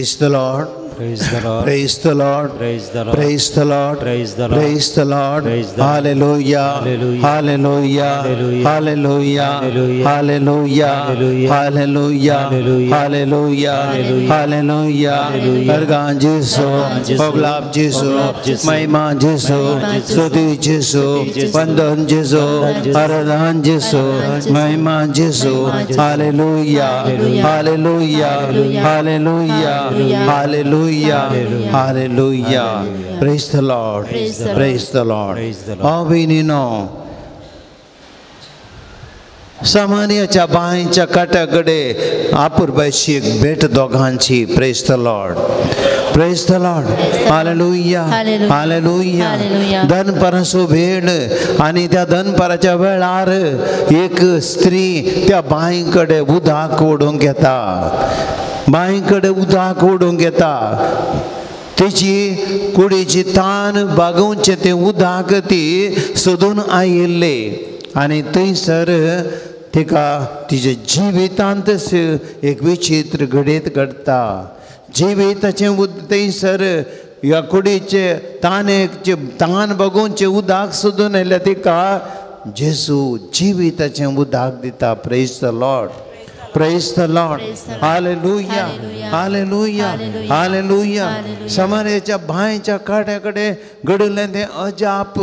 Praise the Lord. Praise the Lord. Praise the Lord. Praise the Lord. Praise the Lord. Praise the Lord. Praise the Lord. Praise the Lord. Hallelujah. Hallelujah. Hallelujah. Hallelujah. Hallelujah. Hallelujah. Hallelujah. Hallelujah. Hallelujah. Hallelujah. Hallelujah. Hallelujah. अर्गां जेसू, पगलाप जेसू, महिमा जेसू, स्तुति जेसू, वंदन जेसू, आराधन जेसू, महिमा जेसू. Hallelujah. Hallelujah. Hallelujah. Hallelujah. Hallelujah. Praise the Lord. Praise the Lord. अभिनिनो सामान्याच्या बांयच्या काट्याकडे आपुरबायची एक भेट दोगांची. Praise the Lord. Praise the Lord. Hallelujah. Hallelujah. दनपराचो भेट आनी त्या दनपराच्या वेळार एक स्त्री त्या बांयकडे उदक ओडूंक येता. बांयकडे उदक ओडूंक येता. तेची कुडीची तान बागोवचें तें उदक ती सोदून आयिल्ली आनी थंयसर तिका तिच्या जिवितांतच एक विचित्र घडीत घडटा. जिविताचें थंयसर ह्या कुडीचे तानेचे तान बागोवचें उदक सोदून आयिल्ल्या तिका जेजू जिविताचें उदक दिता. Praise the Lord. Praise the Lord. Hallelujah. Hallelujah. Hallelujah. समारेच्या बांयच्या काट्याकडे घडिल्लें तें अजाप.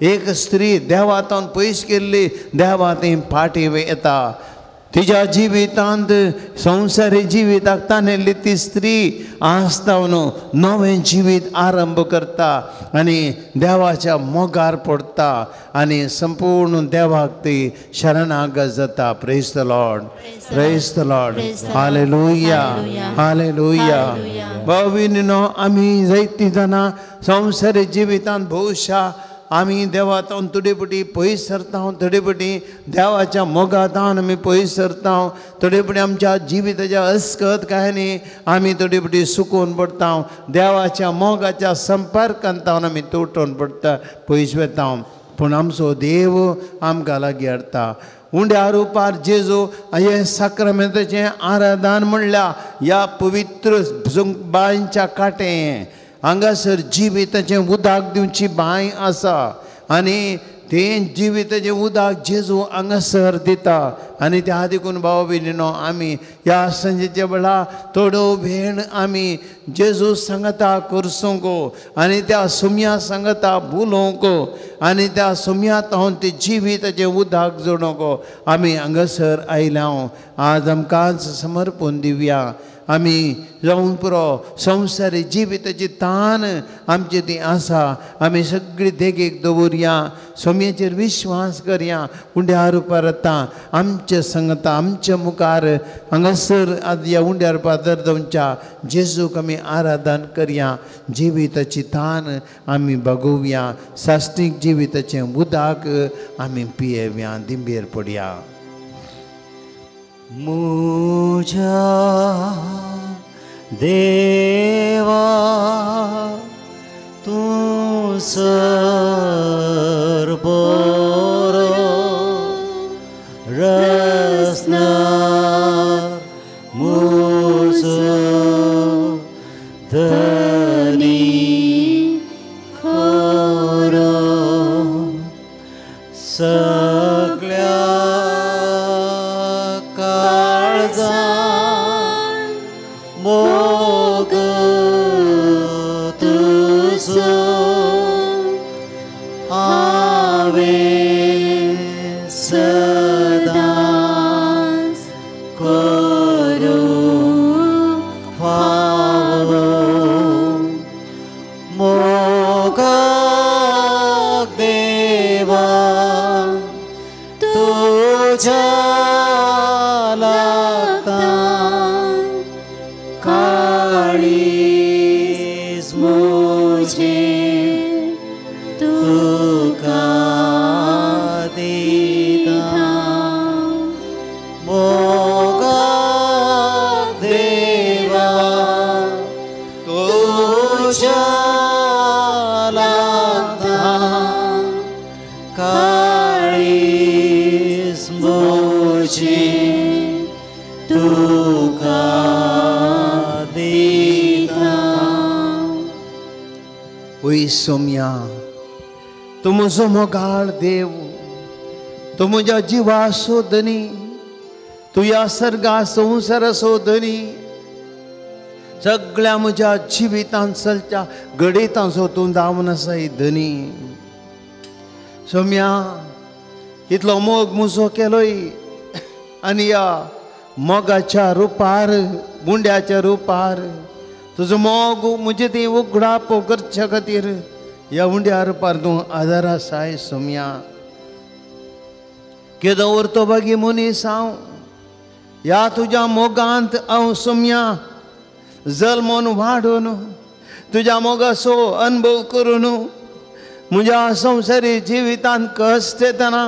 एक स्त्री देवातान पयस केल्ली देवा ती फाटीं येता. तिज्या जिवितांत संवसारी जिविताक ताणेल्ली ती स्त्री आस्तावन नवें जिवीत आरंभ करता आनी देवाच्या मोगार पडटा आनी संपूर्ण देवाक ती शरणागत जाता. Praise the Lord. Praise the Lord. Hallelujah. Hallelujah. भाव-भयणींनो, आमी जायतीं जाणां संवसारी जिवितांत भोवशा आमी देवातावन थोडे फावटी पयस सरता, थोडे फावटी देवाच्या मोगातावन आमी पयस सरता, थोडे फावटी आमच्या जिविताच्या अस्कत काय न्ही आमी थोडे फावटी सुकोवन पडता, देवाच्या मोगाच्या संपर्कांतावन आमी तुटोवन पडटा, पयस वता. पूण आमचो देव आमकां लागीं हाडटा. उंड्या रुपार जेजू हें साक्रामेंताचें आराधन म्हणल्यार ह्या पवित्र बांयच्या कांटे हांगासर जिविताचें उदक दिवची बांय आसा आनी तें जिविताचें उदक जेजू हांगासर दिता. आनी त्या देखून भाव भयणीनो आमी ह्या सांजेच्या वेळार थोडो वेळ आमी जेजू सांगता करसूंक आनी त्या सुम्या सांगता उलोवंक आनी त्या सुम्यांत तें जिविताचें उदक जोडूंक आमी हांगासर आयल्या. आज आमकांच समर्पून दिवया. आमी जावन पुरो संवसारी जिविताची तान आमची ती आसा आमी सगळी देगेक दवरया, सोम्याचेर विश्वास करया. उंड्या रुपार आतां आमचे संगता आमच्या मुखार हांगासर ह्या उंड्या रुपार दवरच्या जेजूक आमी आराधन करया. जिविताची तान आमी बगोवया, साश्टीक जिविताचें उदक आमी पियेवया. दिंबेर पडया. मुझा देवा तूं सर बरो रसना मुजो धनी खरो सगळ्या मोग तुजो हांवें सदांच करूंक फावो. मोगाक देवा तुज्या लागता काळीज मुझें तुका दिता. मोगाक देवा तुज्या लागता काळीज मुझें तुका दिता. ओय सोम्या, तूं म्हजो मोगाळ देव, तूं म्हज्या जिवाचो धनी, तूं ह्या सर्गा संवसाराचो धनी. सगळ्या म्हज्या जिवितांत चलच्या घडितांचो तूं जावन आसाय धनी. सोम्या, इतलो मोग म्हजो केलोय आनी ह्या मोगाच्या रुपार, मुंड्याच्या रुपार तुजो मोग म्हजे ती उगडापो करच्या खातीर ह्या उंड्या रुपार तूं आदार आसाय सोम्या. केदो उरतो बागी मनीस हांव ह्या तुज्या मोगांत हांव सोम्या जल्मोन वाडून तुज्या मोगाचो अनुभव करून म्हज्या संवसारी जिवितांत कश्ट येतना,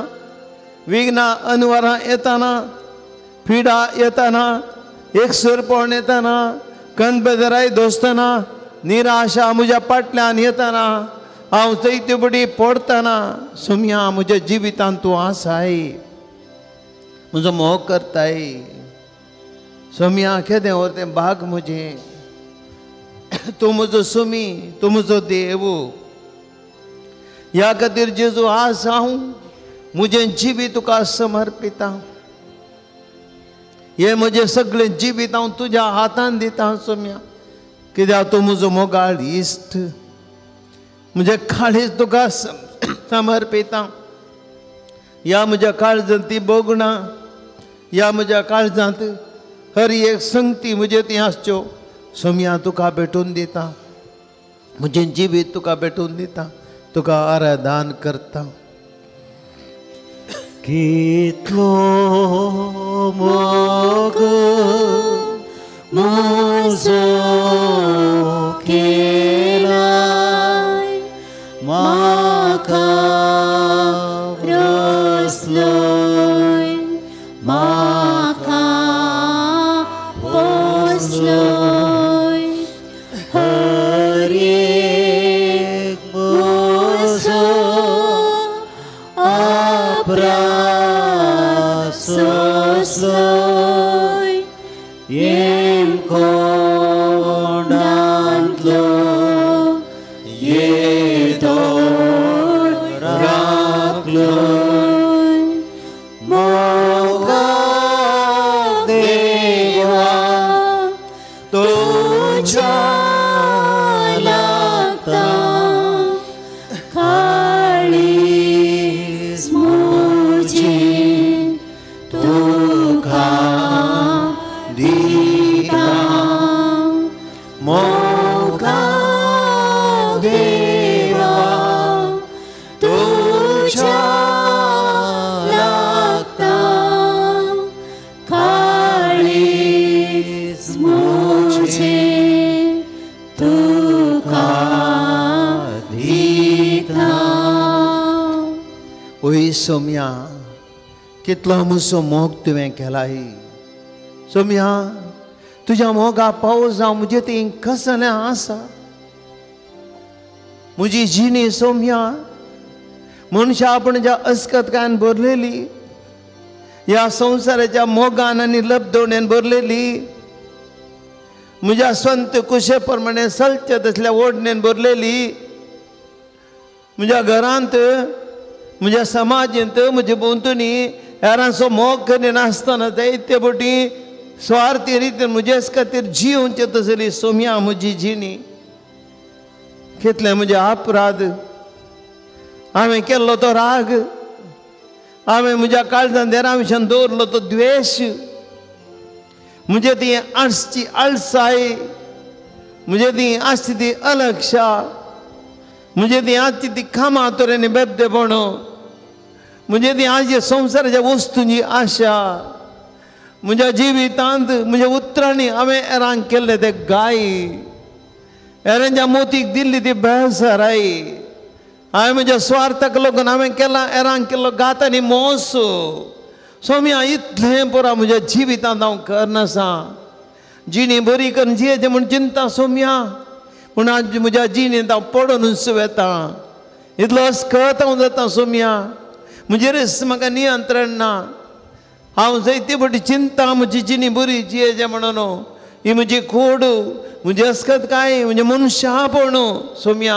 विघ्नां अनवरां येतना, पिडा येतना, एकसुरपण येतना, कनबेदराय दोसतना, निराशा म्हज्या फाटल्यान येतना, हांव चैत्यबडी पडटना सोम्या म्हज्या जिवितांत तूं आसाय, म्हजो मोग करताय. सोम्या, केदें व्हर तें भाग म्हजें, तूं म्हजो सोमी, तूं म्हजो देव. ह्या खातीर जेजू आज हांव म्हजें जिवीत तुका समर्पिता. हें म्हजें सगळें जिवीत हांव तुज्या हातान दिता सोम्या, कित्याक तूं म्हजो मोगाळ इश्ट. म्हजें काळीज तुका समर्पिता. ह्या म्हज्या काळजांत ती भोगणां, ह्या म्हज्या काळजांत हर एक संगती म्हजे ती आसच्यो सोम्या तुका भेटून दिता. म्हजें जिवीत तुका भेटून दिता, तुका आराधन करता. कितलो मोग म्हजो केलाय, म्हाका रोसलोय, म्हाका पोसलोय. हर एक म्हजो अपराध सोंसलोय, येमकोंडांतलो येदोळ राखलोय. मोगा देवा तुज्या लागता, काळीज म्हजें तुका दिता. मोगा देवा तुज्या लागता, काळीज म्हजें तुका दिता. ओय सोम्या, कितलो म्हजो मोग तुवें केलाय सोम्या. तुज्या मोगा पावस हांव म्हजे ती कसलें आसा. म्हजी जिणी सोम्या मनशां आपण ज्या अस्कतकायन भरलेली, ह्या संवसाराच्या मोगान आनी लब्धवणेन भरलेली, म्हज्या संत कुशे प्रमाणे चलचे तसल्या ओडणेन भरलेली, म्हज्या घरांत, म्हज्या समाजेंत, म्हज्या भोंवतणी हेरांचो मोग करिनासतना जायते फावटी स्वार्थी रितीन म्हजेच खातीर जियोवचें तसली सोम्या म्हजी जिणी. कितले म्हजे अपराध, हांवें केल्लो तो राग, हांवें म्हज्या काळजान देरा विशयान दवरलो तो द्वेश, म्हजे ती आसची आळसाय, म्हजे ती आसची ती अलक्षा, म्हजे ती आसची ती कामां तरेन बेबदेपण, म्हजे ती आजच्या संवसाराच्या वस्तूंची आशा, म्हज्या जिवितांत म्हज्या उतरांनी हांवें हेरांक केल्ले ते गाय, हेरांच्या मोतीक दिल्ली ती बेजाराय, हांवें म्हज्या स्वार्थाक लागून हांवें केला हेरांक केल्लो घात आनी मोस. सोम्या, इतलें पुरो म्हज्या जिवितांत हांव करनासा. जिणी बरी करून जियेचें म्हूण चिंता सोम्या, पूण आज म्हज्या जिणेंत हांव पडोनूच वेता. इतलो अस्कत हांव जाता सोम्या, म्हजेरच म्हाका नियंत्रण ना. हांव जायते फावटी चिंता म्हजी जिणी बरी जियेचें म्हणून, ही म्हजी खोड, म्हजी अस्कत काय, म्हजें मनशापण सोम्या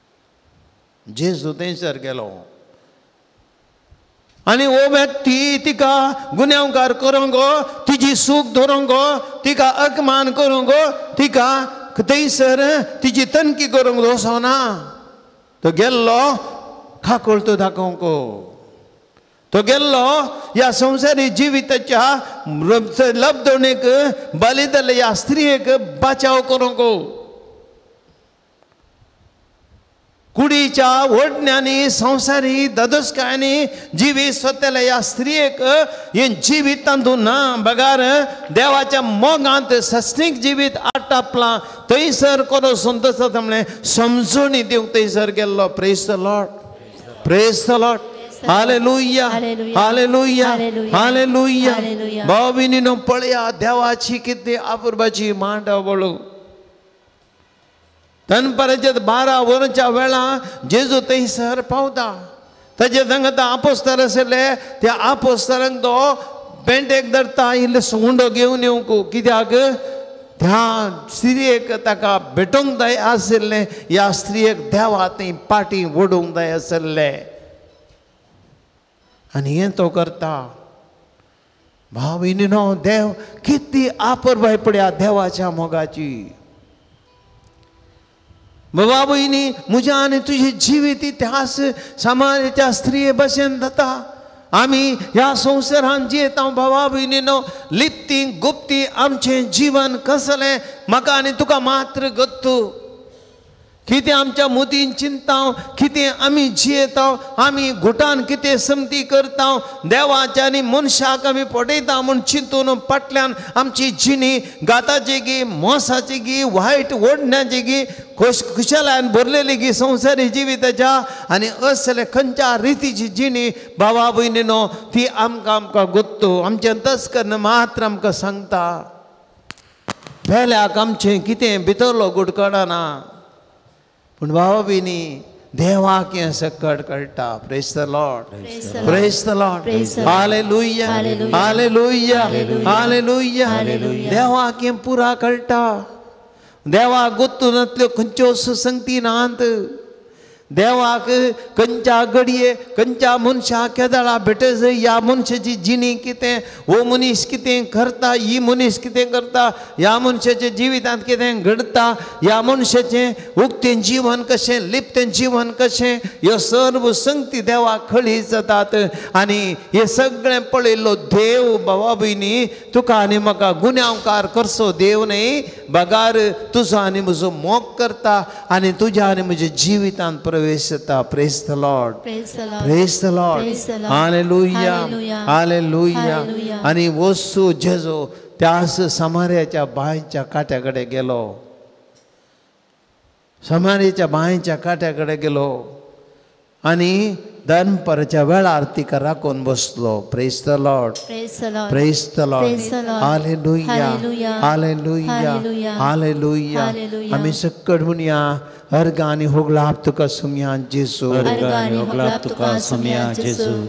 जेजू थंयसर गेलो आनी हो व्यक्ती तिका गुन्यांवकार करूंक, तिजी सूख धरूंक, तिका अपमान करूंक, तिका थंयसर तिजी तनकी करूंक वचो ना. तो गेल्लो खाकोळतो दाखोवंक, तो गेल्लो ह्या संवसारी जिविताच्या लब्धवणेक बली जाल्ल्या ह्या स्त्रियेक बचाव करूंक. कुडीच्या ओडण्यांनी संवसारी ददस्कायांनी जिवीत सोदतल्या ह्या स्त्रियेक हें जिवीत तातूंत ना बगार देवाच्या मोगांत सस्नीक जिवीत आटापलां थंयसर करो संतोष म्हणलें समजून दिवंक थंयसर गेल्लो. Praise the Lord, praise the Lord. Hallelujah, hallelujah, hallelujah. भाव भयणीनो पळया देवाची कितें अपुरबाची मांडावळ. दनपाराच्या 12 वरांच्या वेळा जेजू थंयसर पावता. ताजे सांगता आपोस्तर आशिल्ले त्या आपोस्तरांक तो पेंटेक धरता, इल्लो उंडो घेवन येवंक. कित्याक त्या स्त्रियेक ताका भेटोवंक जाय आशिल्लें, ह्या स्त्रियेक देवा थंय पाटी ओडूंक जाय आशिल्लें. आनी हें तो करता. भाव भयणीनो देव कितली आपुरबाय पळया देवाच्या मोगाची. बाबा भयणी म्हज्या आनी तुजें जिवीत इतिहास समाजाच्या स्त्रिये भशेन जाता. आमी ह्या संवसारान जियेता बाबा भयणीनो, लिप्ती गुप्ती आमचें जीवन कसलें म्हाका आनी तुका मात्र गत्तू. कितें आमच्या मुदीन चिंता, कितें आमी जियेता, आमी घुटान कितें समती करता, देवाच्या आनी मनशाक आमी पटयता म्हूण चिंतून फाटल्यान आमची जिणी गाताची गी, मोसाची गी, वायट ओडण्याची गी, खुशालान भरलेली गी संवसारी जिविताच्या आनी असले खंयच्या रितीची जिणी बाबा भयणीनो ती आमकां आमकां गोत्तो. आमचें तस्करण मात्र आमकां सांगता. पेल्याक आमचें कितें भितरलो गुट कळना, पूण बाबा भयणी देवाक हें सकट कळटा. Praise the Lord, praise the Lord. Hallelujah, hallelujah, hallelujah. देवाक हें पुरा कळटा. देवाक गोत्तूनातल्यो खंयच्यो सुसंगती नात. देवाक खंयच्या घडये खंयच्या मनशाक केदळा भेटस, ह्या मनशाची जिणी कितें, हो मनीस कितें करता, ही मनीस कितें करता, ह्या मनशाच्या जिवितांत कितें घडता, ह्या मनशाचें उक्तें जीवन कशें, लिप्तें जीवन कशें, ह्यो सर्व संगती देवाक खळी जातात. आनी हें सगळें पळयल्लो देव बाबा भयणी तुका आनी म्हाका गुन्यांवकार करचो देव न्हय, बगार तुजो आनी म्हजो मोग करता आनी तुज्या आनी म्हज्या जिवितांत प्रवेश. Praise the Lord, praise the Lord. Hallelujah, hallelujah. आनी वसू जेजू त्यास समार्याच्या बांयच्या काट्या कडेन गेलो. समार्याच्या बांयच्या काट्या कडेन गेलो आनी दनपारच्या वेळार तिका राखून बसलो. Praise the Lord, praise the Lord. Hallelujah, hallelujah, hallelujah. आमी सकट म्हणया, अर्घ आनी होगळाप तुका सुमया जेजू,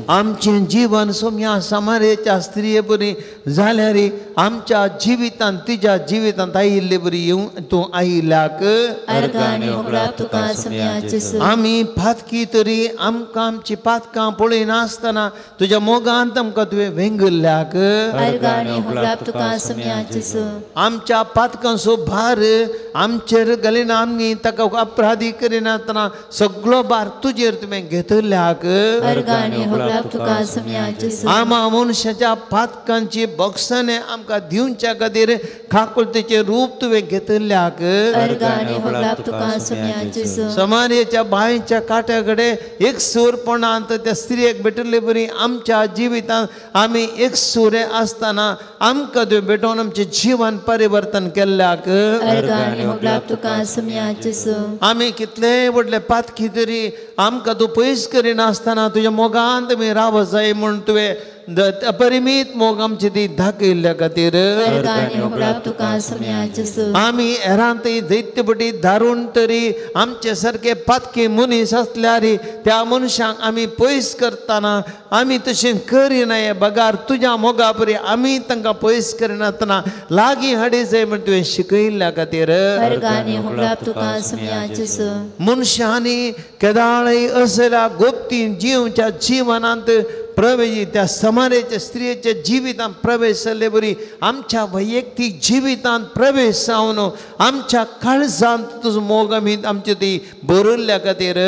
आमचें जीवन सुमया समारेच्या स्त्रिये बरी जाल्यार आमच्या जिवितांत तिज्या जिवितांत आयिल्ले बरी येवं तूं आयिल्ल्याक आमी पातकी तरी आमकां आमची पातकां पळयनासतना तुज्या मोगांत आमकां तुवें वेंगुल्ल्याक आमच्या पातकांचो भार आमचेर घालिना, आमी ताका अपराधी करिनासतना सगळो भार तुजेर तुवें घेतल्याक आमा मनशाच्या पातकांची बक्षाने आमकां दिवच्या खातीर काकुळतेचें रूप तुवें घेतल्याक समारेच्या बांयच्या काट्या कडेन एक सूरपणांत त्या स्त्रियेक भेटिल्ले बरी आमच्या जिवितांत आमी एक सुरे आसतना आमकां तुवें भेटोवन आमचें जीवन परिवर्तन केल्ल्याक आमी कितलेय व्हडले पातकी तरी आमकां तूं पयस करिनासतना तुज्या मोगांत आमी रावत जाय म्हूण तुवें अपरिमीत मोग आमची ती दाखयल्ल्या खातीर आमी हेरांतय दैत्यपटी धारून तरी आमचे सारके पातकी मनीस आसल्यार त्या मनशांक आमी पयस करतना आमी तशें करिना बगार तुज्या मोगा बरी आमी तांकां पयस करिनासतना लागीं हाडी जाय म्हण तुवें शिकयल्ल्या खातीर मनशांनी केदाळय असल्या गोप्तीन जिवच्या जिवनांत प्रवेश त्या समारेच्या स्त्रियेच्या जिवितांत प्रवेश जाल्ले बरी आमच्या वैयक्तीक जिवितांत प्रवेश जावन आमच्या काळजांत तुजो मोग आमी आमचे ती बरयल्ल्या खातीर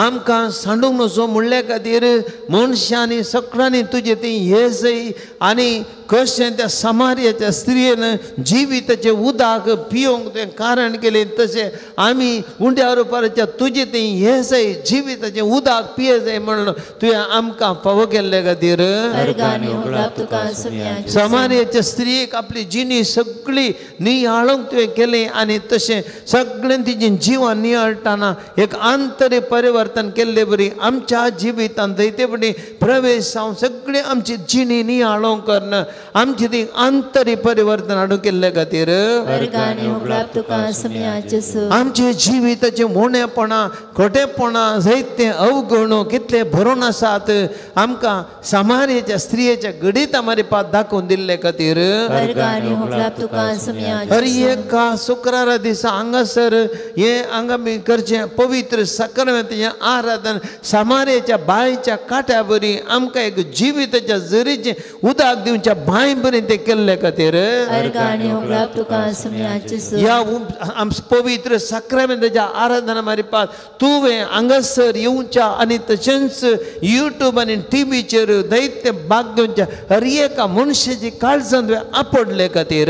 आमकां सांडूंक नजो म्हणल्या खातीर मनशांनी सगळ्यांनी तुजे ती हे जय आनी कशें त्या समार्याच्या स्त्रियेन जिविताचें उदक पिवंक तुवें कारण केलें तशें आमी उंड्या रुपाच्या तुजें तें हें जाय जिविताचें उदक पिये जाय म्हणून तुवें आमकां फावो केल्ले खातीर समार्याच्या स्त्रियेक आपली जिणी सगळी नियाळूंक तुवें केलें आनी तशें सगळें तिजें जिवन नियाळटाना एक आंतरीक परिवर्तन केल्ले बरी आमच्या जिवितांत दैतेपणी प्रवेश जावन सगळी आमची जिणी नियाळूंक करून आमची ती आंतरीक परिवर्तन हाडूंक केल्ले खातीर आमचे जिविताचें उणेपणां खोटेपणां जायते अवगुण कितले भरून आसात आमकां समार्याच्या स्त्रियेच्या गणिता मारिपात दाखोवन दिल्ले खातीर हर एका शुक्रारा दिसा हांगासर हें हांगा आमी करचें पवित्र साक्रमेंत हें आराधन समार्याच्या बांयच्या काट्या बरी आमकां एक जिविताच्या जरीचें उदक दिवच्या बांय बरी तें केल्ले खातीर ह्या पवित्र साक्रमेंताच्या आराधना मारिपात तुवें हांगासर येवच्या आनी तशेंच युट्यूब आनी टीव्हीचेर दैत्य भाग घेवच्या हर एका मनशाची काळजान तुवें आपडले खातीर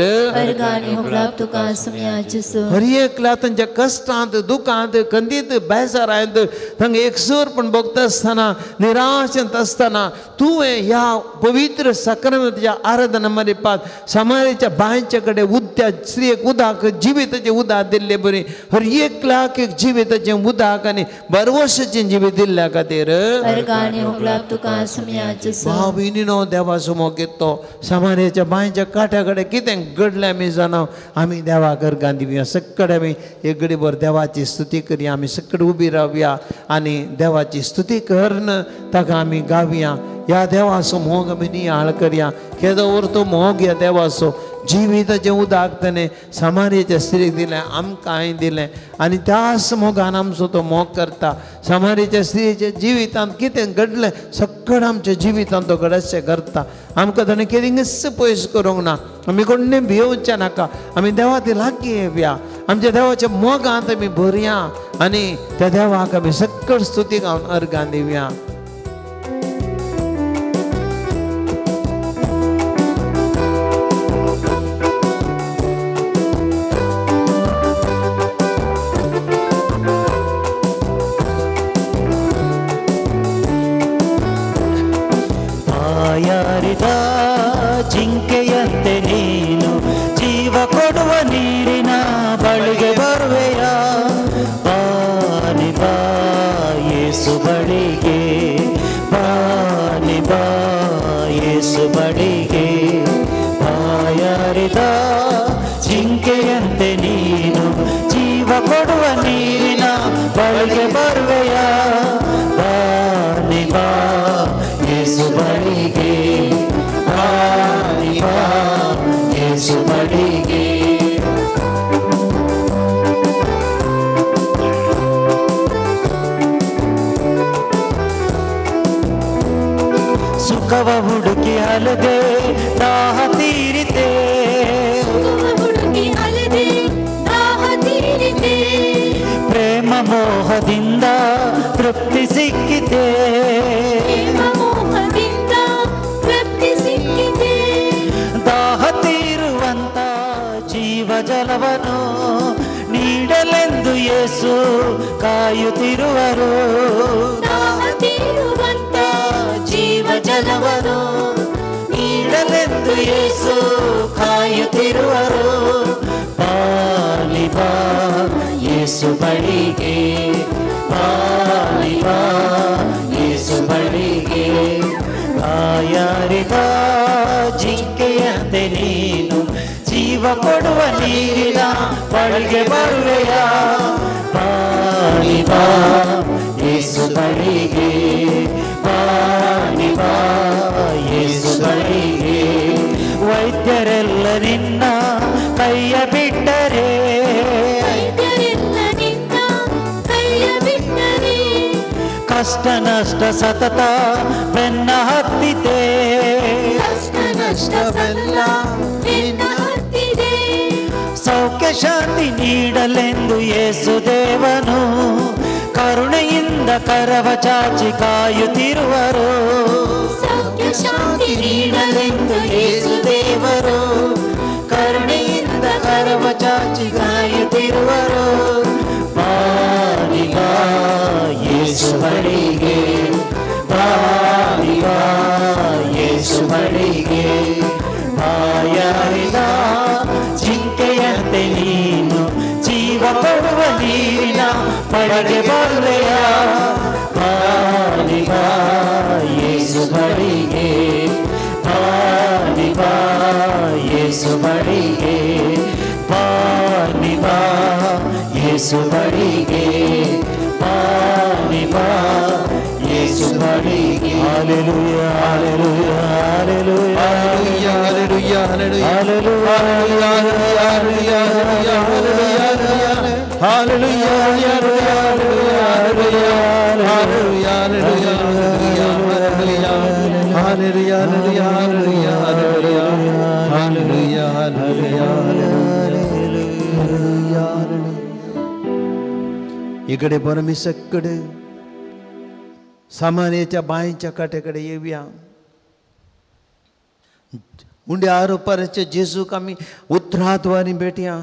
हर एकल्या तांच्या कश्टांत दुखांत खंदीत बेजारांत तांकां एकसुरपण भोगता आसतना निराशेंत आसतना तुवें ह्या पवित्र साक्रमेंताच्या आराधना मारिपात समाजाच्या बांयच्या कडेन उद्या स्त्रियेक उदक जिविताचें उदक दिल्ले बरी हर एकल्याक एक जिविताचें उदक आनी बरवशाचें जिवीत दिल्ल्या खातीर भाव भयणीनो देवाचो मोग घेतो समाजाच्या बांयच्या काट्या कडेन कितें घडलें आमी जाणा आमी देवाक अर्गां दिवया सगळे आमी एक घडीभर देवाची स्तुती करया आमी सगळे उबी रावया आनी देवाची स्तुती करून ताका आमी गावया ह्या देवाचो मोग आमी नियाळ करया केदो उरतो मोग ह्या देवाचो जिविताचें उदक ताणें समार्याच्या स्त्रीक दिलें आमकांय दिलें आनी त्याच मोगान आमचो तो मोग करता समार्याच्या स्त्रियेच्या जिवितांत कितें घडलें सगळें आमच्या जिवितांत तो घडचें करता आमकां ताणें केन्नाच पयस करूंक ना आमी कोण्णें भियोवचें नाका आमी देवा ती लागीं येवया आमच्या देवाच्या मोगांत आमी भरया आनी त्या देवाक आमी सगळं स्तुती गावन अर्गां दिवया. ಜಿಂಕೆಯಂತೆ ನೀನು ಜೀವ ಕೊಡುವ ನೀರಿನ ಬಳಿಗೆ ಬರುವೆಯ ಬಾನಿ ಬಾ ಯೇಸು ಬಳಿಗೆ ಬಾನಿ ಬಾ ಯೇಸು ಬಳಿಗೆ ಬಾಯಾರಿದ ಜಿಂಕೆಯಂತೆ ನೀನು ಜೀವ ಕೊಡುವ ನೀರಿನ ಬಳಿಗೆ ಬರುವೆಯ ಬಾನಿ ಬಾ ಯೇಸು ಬಳಿಗೆ ಬಾನಿ ಬಾ ಯೇಸು ಬಳಿಗೆ. ಸುಖವ ಹುಡುಕಿ ಅಲದೆ ದಾಹ ತೀರಿತೆ ಪ್ರೇಮ ಮೋಹದಿಂದ ತೃಪ್ತಿ ಸಿಕ್ಕಿತೆ ದಾಹ ತೀರುವಂತ ಜೀವ ಜಲವನ್ನು ನೀಡಲೆಂದು ಯೇಸು ಕಾಯುತ್ತಿರುವರು ಜೀವ ಜಲವನ್ನು ನೀಡಲೆಂದು ಯೇಸು ಕಾಯುತ್ತಿರುವರು ಬಾಲಿ ಬಾ ಯೇಸು ಬಳಿಗೆ ಬಾಲಿ ಬಾ ಯೇಸು ಬಳಿಗೆ ಬಾಯಾರಿದ ಜಿಂಕೆಯಂತೆ ನೀನು ಜೀವ ಕೊಡುವ ನೀರಿನ ಬಳಿಗೆ ಬರುವೆಯ ಬಾಲಿ ಬಾ ಯೇಸು ಬಳಿಗೆ ಕಷ್ಟ ನಷ್ಟ ಸತತ ಬೆನ್ನ ಹತ್ತಿದೆ, ಕಷ್ಟ ನಷ್ಟವೆಲ್ಲ ಬೆನ್ನ ಹತ್ತಿದೆ. ಸೌಖ್ಯ ಶಾಂತಿ ನೀಡಲೆಂದು ಯೇಸು ದೇವನು ಕರುಣೆಯಿಂದ ಕರವ ಚಾಚಿ ಕಾಯುತ್ತಿರುವರು. ಸೌಖ್ಯ ಶಾಂತಿ ನೀಡಲೆಂದು ಯೇಸು ದೇವರು ಕರುಣೆಯಿಂದ ಕರವ ಚಾಚಿ ಕಾಯುತ್ತಿರುವರು. ಬಾನಿ ಬಾ ಯೇಸು ಬಳಿಗೆ, ಬಾನಿ ಬಾ ಯೇಸು ಬಳಿಗೆ. ಬಾಯಾರಿದ ಜಿಂಕೆಯಂತೆ ನೀನು ಜೀವ ಕೊಡುವ ನೀರಿನ ಬಳಿಗೆ ಬಲ್ಲೆಯ. ಬಾನಿ ಬಾ ಯೇಸು ಬಳಿಗೆ, ಬಾನಿ ಬಾ ಯೇಸು ಬಳಿಗೆ, ಬಾನಿ ಬಾ ಯೇಸು ಬಳಿಗೆ, ಬಾನಿ ಬಾ ಯೇಸು ಬಳಿಗೆ. Hallelujah, hallelujah, hallelujah, hallelujah, hallelujah, hallelujah, hallelujah, hallelujah, hallelujah, hallelujah. इकडे परमेश्वराकडे सामान्याच्या बांयच्या काट्याकडे येवया. उंड्या आरोपाराच्या जेजूक आमी उतराद्वारी भेटया.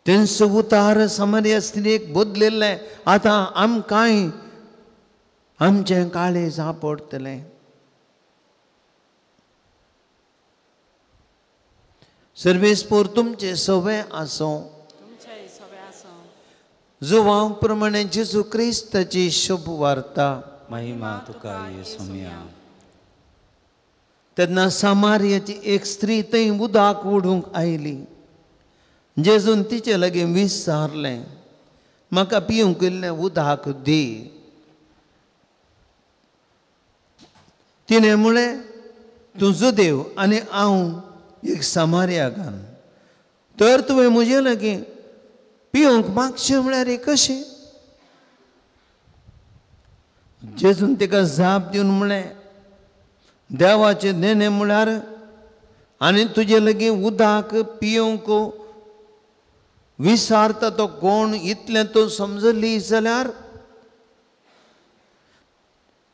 तेंचो उतार सामान्य स्त्रियेक बदलिल्लें आतां आमकांय आमचें काळीज आपडटलें. सर्वेस्पोर तुमचें सवें आसूं. जुवांव प्रमाणे जेजू क्रिस्ताची शुभ वार्ता. महिमा तुका येसुम्या. तेन्ना सामारियाची एक स्त्री थंय उदक ओडूंक आयली. जेजून तिचे लागीं विचारलें, म्हाका पिवंक इल्लें उदक दी. तिणें म्हळें, तूं जुदेव आनी हांव एक सामारियागान, तर तुवें म्हजे लागीं पिवंक मागचें म्हळ्यार कशें? जेजून तिका जाप दिवन म्हळें, देवाचें देणें म्हळ्यार आनी तुजे लागीं उदक पिवंक विसारता तो कोण इतलें तूं समजली जाल्यार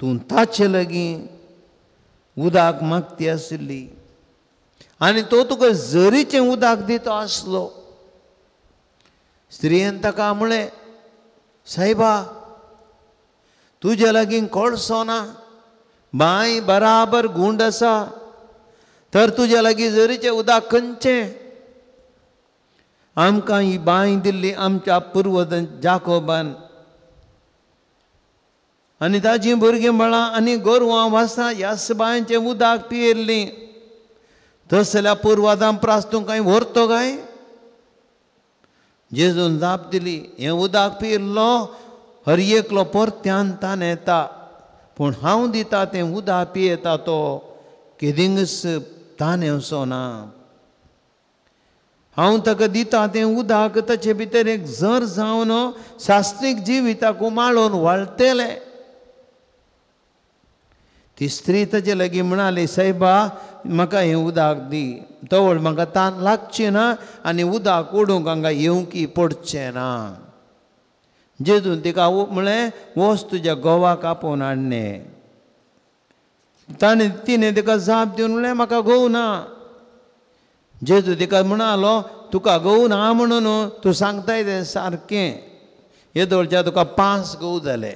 तूं ताचे लागीं उदक मागती आशिल्ली आनी तो तुका जरीचें उदक दिता आसलो. स्त्रियेन ताका म्हळें, सायबा, तुज्या लागीं कळसो ना, बांय बराबर गुंड आसा, तर तुज्या लागीं जरीचें उदक खंयचें? आमकां ही बांय दिल्ली आमच्या पुर्वजान जाकोबान, आनी ताचीं भुरगीं म्हळां आनी गोरवां वासां ह्याच बांयचें उदक पियेल्लीं. तसल्या पुर्वजां प्रास तूं कांय व्हरतो काय? जेजून जाप दिली, हें उदक पियेल्लो हर एकलो परत्यान तान येता, पूण हांव दिता तें उदक पियेता तो केदिंगच तान येवचो ना. हांव ताका दिता तें उदक ताचे भितर एक जर जावन शास्त्रीक जिविताक उमाळून वाळटेलें. ती स्त्री ताचे लागीं म्हणाली, सायबा, म्हाका हें उदक दी, तवळ म्हाका तान लागची ना आनी उदक ओडूंक हांगा येवंकी पडचें ना. जेजून तिका म्हळें, वच तुज्या घोवाक आपोवन हाडणें. ताणें तिणें तिका जाप दिवन म्हळें, म्हाका घोव ना. जेजू तिका म्हणालो, तुका घोव ना म्हणून तूं सांगताय तें सारकें. येदोळच्या तुका 5 घोव जाले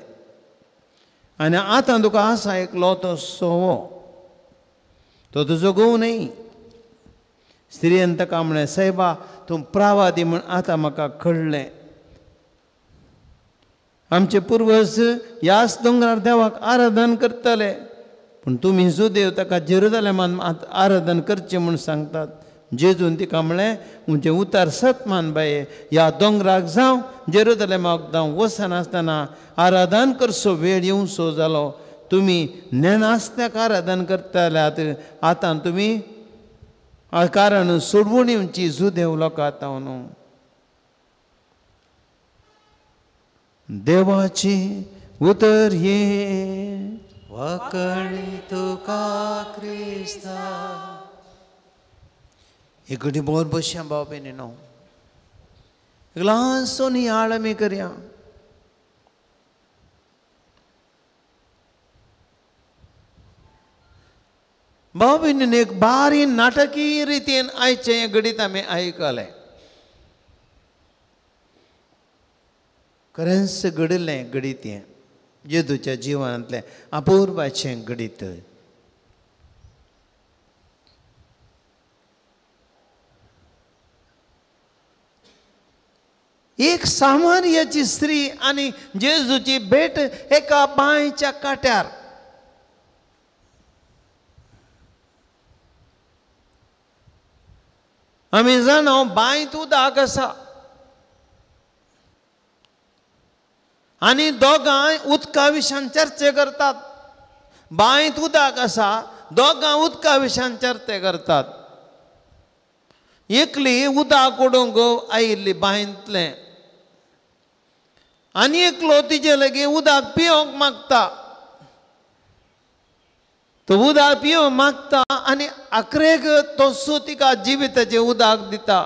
आनी आतां तुका आसा एकलो तो 6वो, तो तुजो घोव न्हय. स्त्रियेन ताका म्हळें, सायबा, तूं प्रावादी म्हूण आतां म्हाका कळ्ळें. आमचे पुर्वज ह्याच दोंगरार देवाक आराधन करताले, पूण तुमी जुदेव ताका जेरुजालेमान आराधन करचें म्हूण सांगतात. जेजून तिका म्हळें, म्हजें उतार सत मान बाये, ह्या दोंगराक जावं जेरुजालेमाक जावं वचनासतना आराधन करचो वेळ येवचो जालो. तुमी नेनासत्याक आराधन करताल्यात, आतां तुमी कारण सोडवून येवची जुदेव लोकां न्हू. देवाची उतर ये वाकणी तुका क्रिस्ता. एकटी बोर बसया भाव भयणीनो, एक ल्हानसो नियाळ आमी करया. भाव भयणीन एक बारी नाटकी रितीन आयचें घडीत आमी आयकलें. खरेंच घडिल्लें घडीत हें जेजूच्या जिवनांतलें अपुर्बाचें घडीत. एक सामार्याची स्त्री आनी जेजूची भेट एका बांयच्या काट्यार. आमी जाणा बांयत उदक आसा आनी दोगांय उदका विशयान चर्चे करतात. बांयत उदक आसा, दोगां उदका विशयान चर्चे करतात. एकली उदक ओडूंक आयिल्ली बांयतलें आनी एकलो तिजे लागीं उदक पिवंक मागता. तो उदक पिवंक मागता आनी आखरेक तो सु तिका जिविताचें उदक दिता.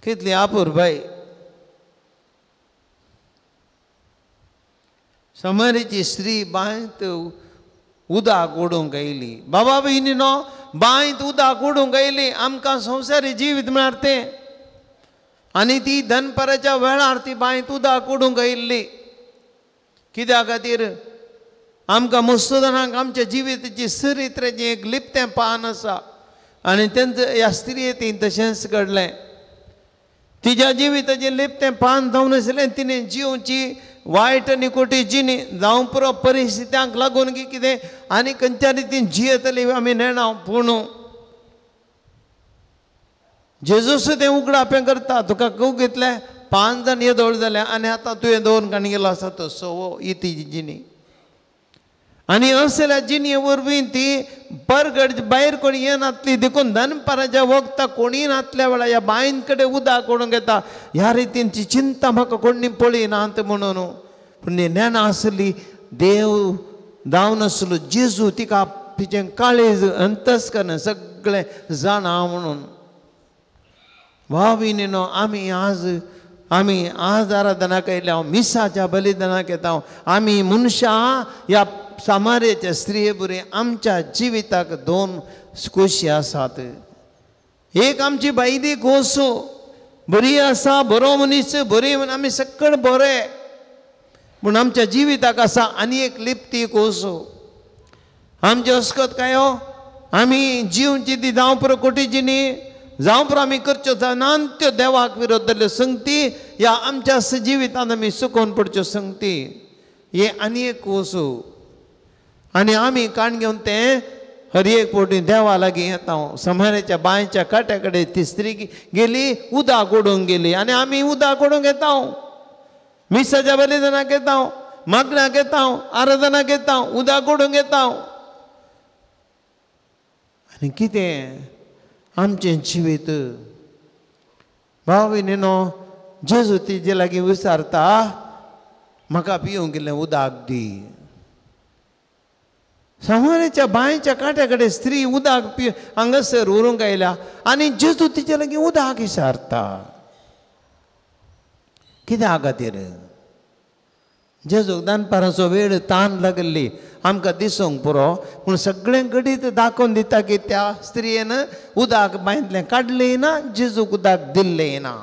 कितली अपुरबाय. समारीची स्त्री बांयत उदक ओडूंक आयली. बाबा भयणीनो, बांयत उदक ओडूंक आयली. आमकां संवसारी जिवीत म्हळ्यार तें. आनी ती दनपाराच्या वेळार ती बांयत उदक ओडूंक आयिल्ली. कित्या खातीर? आमकां मुस्तुदानांक आमच्या जिविताची चरित्राचें एक लिपतें पान आसा आनी तेंच ह्या स्त्रियेतीन तशेंच घडलें. तिज्या जिविताचें लिपतें पान जावन आशिल्लें. तिणें जिवची वायट आनी खोटी जिणी जावं पुरो परिस्थित्यांक लागून की कितें आनी खंयच्या रितीन जियेतली आमी नेणा. पूण जेजूस तें उगडापें करता. तुका खूब घेतलें 5 जाण येदोळ जालें आनी आतां तुवें 2 काण गेलो आसा तो सवो ही तिजी जिणी. आनी असल्या जिणये वरवीं ती परगड भायर कोणी येनातली. देखून दनपाराच्या वखदां कोणी नातल्या वेळार ह्या बांयन कडेन उदक ओडूंक येता. ह्या रितीनची चिंता म्हाका कोणी पळयनात म्हणून. पूण नेणा आसली देव जावन आसलो जेजू तिका तिचें काळीज अंतस्करण सगळें जाणा म्हणून. भाव भयणीनो, आमी आज आराधनाक येयल्या, हांव मिसाच्या बलिदानाक येता. आमी मनशां ह्या सामार्याच्या स्त्रिये बरी आमच्या जिविताक 2 खोशी आसात. एक आमची बायली खोस बरी आसा, बरो मनीस बरी म्हण आमी सगळे बरे, पूण आमच्या जिविताक आसा आनी एक लिपती खोस. आमचे अस्कत काय हो आमी जिवची ती जावं पुरो कोटीची न्ही, जावं पुरो आमी करच्यो जाणान त्यो देवाक विरोध जाल्ल्यो संगती ह्या आमच्या जिवितांत आमी सुकोवन पडच्यो संगती हे आनी एक खोस. आनी आमी काण घेवन तें हर एक फावटी देवा लागीं येता. समाराच्या बांयच्या काट्या कडेन ती स्त्री गेली, उदक ओडूंक गेली आनी आमी उदक ओडूंक येता. मिसाच्या बलिदानाक येता, मागण्याक येता, आराधनाक येता, उदक ओडूंक येता. आनी कितें आमचें जिवीत. भाव भयणीनो, जेजू तिजे लागीं विचारता म्हाका पिवंक इल्लें उदक दी. समाराच्या बांयच्या कांट्या कडेन स्त्री उदक पी हांगासर व्हरूंक आयल्या आनी जेजू तिचे लागीं उदक विचारता. कित्या खातीर? जेजूक दनपाराचो वेळ तान लागिल्ली आमकां दिसूंक पुरो, पूण सगळें घडीत दाखोवन दिता की त्या स्त्रियेन उदक बांयतलें काडलें ना, जेजूक उदक दिल्लें ना.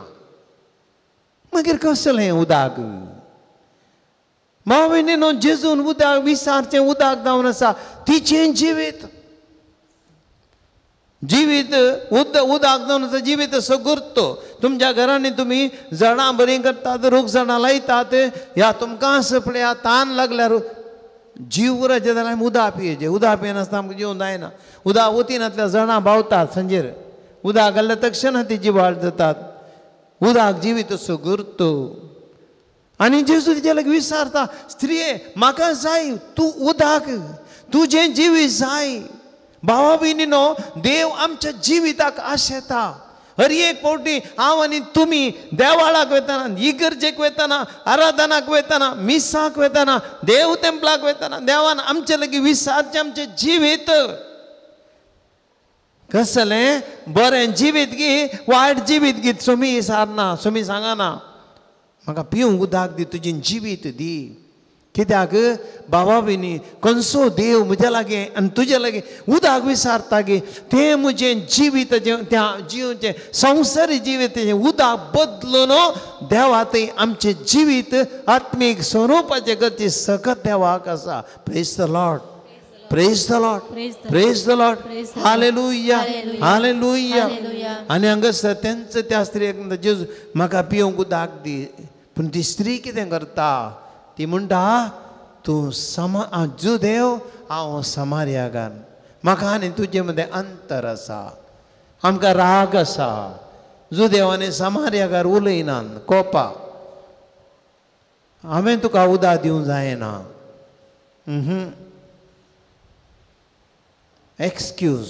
मागीर कसलें उदक? भाव भयणीनो, जेजून उदक विसारचें उदक जावन आसा तिचें जिवीत. जिवीत उदक जावन आसा जिवीत सगुर्त. तुमच्या घरांनी तुमी झाडां बरीं करतात, रूख झाडां लायतात, ह्या तुमकां पळया तान लागल्यार जीव उराचें जाल्यार आमी उदक पियेचें. उदक पियेनासतना आमकां जिवन जायना. उदक वतीनातल्या झाडां बावतात सांजेर, उदक घाल्ल्या तक्षणा ती जिवाळ जातात. उदक जिवीत सगुर्त. आनी जेजू तिच्या लागीं विचारता, स्त्रिये म्हाका जाय तूं उदक, तुजें जिवीत जाय. भावा भयणीनो, देव आमच्या जिविताक आशेता. हर एक फावटी हांव आनी तुमी देवाळाक वयतना, इगर्जेक वयतना, आराधनाक वयतना, मिसाक वयतना, देव तेंपलाक वयतना देवान आमचे लागीं विसारचें आमचें जिवीत कसलें बरें जिवीत गी वायट जिवीत गी सोमी विसारना, सोमी सांगना म्हाका पिवंक उदक दी, तुजें जिवीत दी. कित्याक बाबा बिनी खंयचो देव म्हज्या लागीं आनी तुज्या लागीं उदक विसारता गी तें म्हजें जिवीताचें त्या जिवचें संवसारी जिवीताचें उदक बदलून देवा थंय आमचें जिवीत आत्मीक स्वरुपाचें करचें सकत देवाक आसा. Praise the Lord, praise the Lord, praise the Lord. Hallelujah, hallelujah. आनी हांगासर तेंच त्या स्त्रियेक म्हणटा, जेजू म्हाका पिवंक उदक दी. पूण ती स्त्री कितें करता, ती म्हणटा तूं समा जुदेव, हांव समार्यागान, म्हाका आनी तुजे मदें अंतर आसा, आमकां राग आसा. जुदेव आनी समार्यागार उलयनान कोपा, हांवें तुका उदक दिवंक जायना. एक्सक्यूज.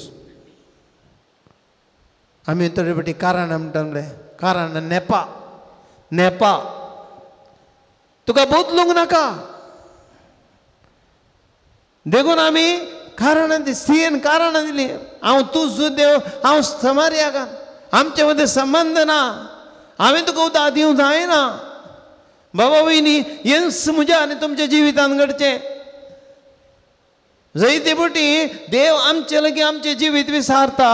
आमी थोडे फावटी कारण म्हणटा, कारण नेपा नेपा तुका बदलूंक नाका. देखून आमी कारणां दी, स्त्रियेन कारणां दिली, हांव तूं जुदेव, हांव समार्यागान, आमचे मदें संबंद ना, हांवें तुका उदक दिवंक जायना. बाबा वयनी हेंच म्हज्या आनी तुमच्या जिवितान घडचें. जयते फावटी देव आमचे लागीं आमचें जिवीत विसारता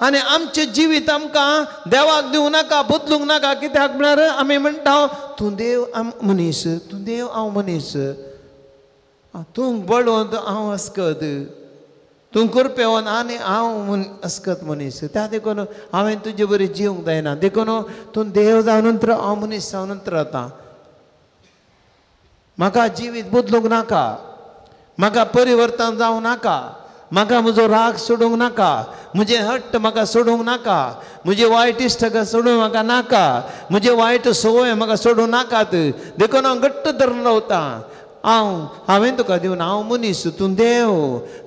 आनी आमचें जिवीत आमकां देवाक दिवं नाका, बदलूंक नाका. कित्याक म्हळ्यार आमी म्हणटा तूं देव मनीस, तूं देव हांव मनीस, तूं बळवंत हांव अस्कत, तूं करपेवन आनी हांव अस्कत मनीस, त्या देखून हांवें तुजे बरी जिवंक जायना, देखून तूं देव जावन हांव मनीस जावन रावता, म्हाका जिवीत बदलूंक नाका, म्हाका परिवर्तन जावं नाका, म्हाका म्हजो राग सोडूंक नाका, म्हजें हट्ट म्हाका सोडूंक नाका, म्हजें वायट इश्ट सोडूंक म्हाका नाका, म्हजें वायट संवय म्हाका सोडूंक नाकात, देखून हांव घट्ट धरून रावतां. हांव हांवें तुका दिवन हांव मनीस, तूं देव,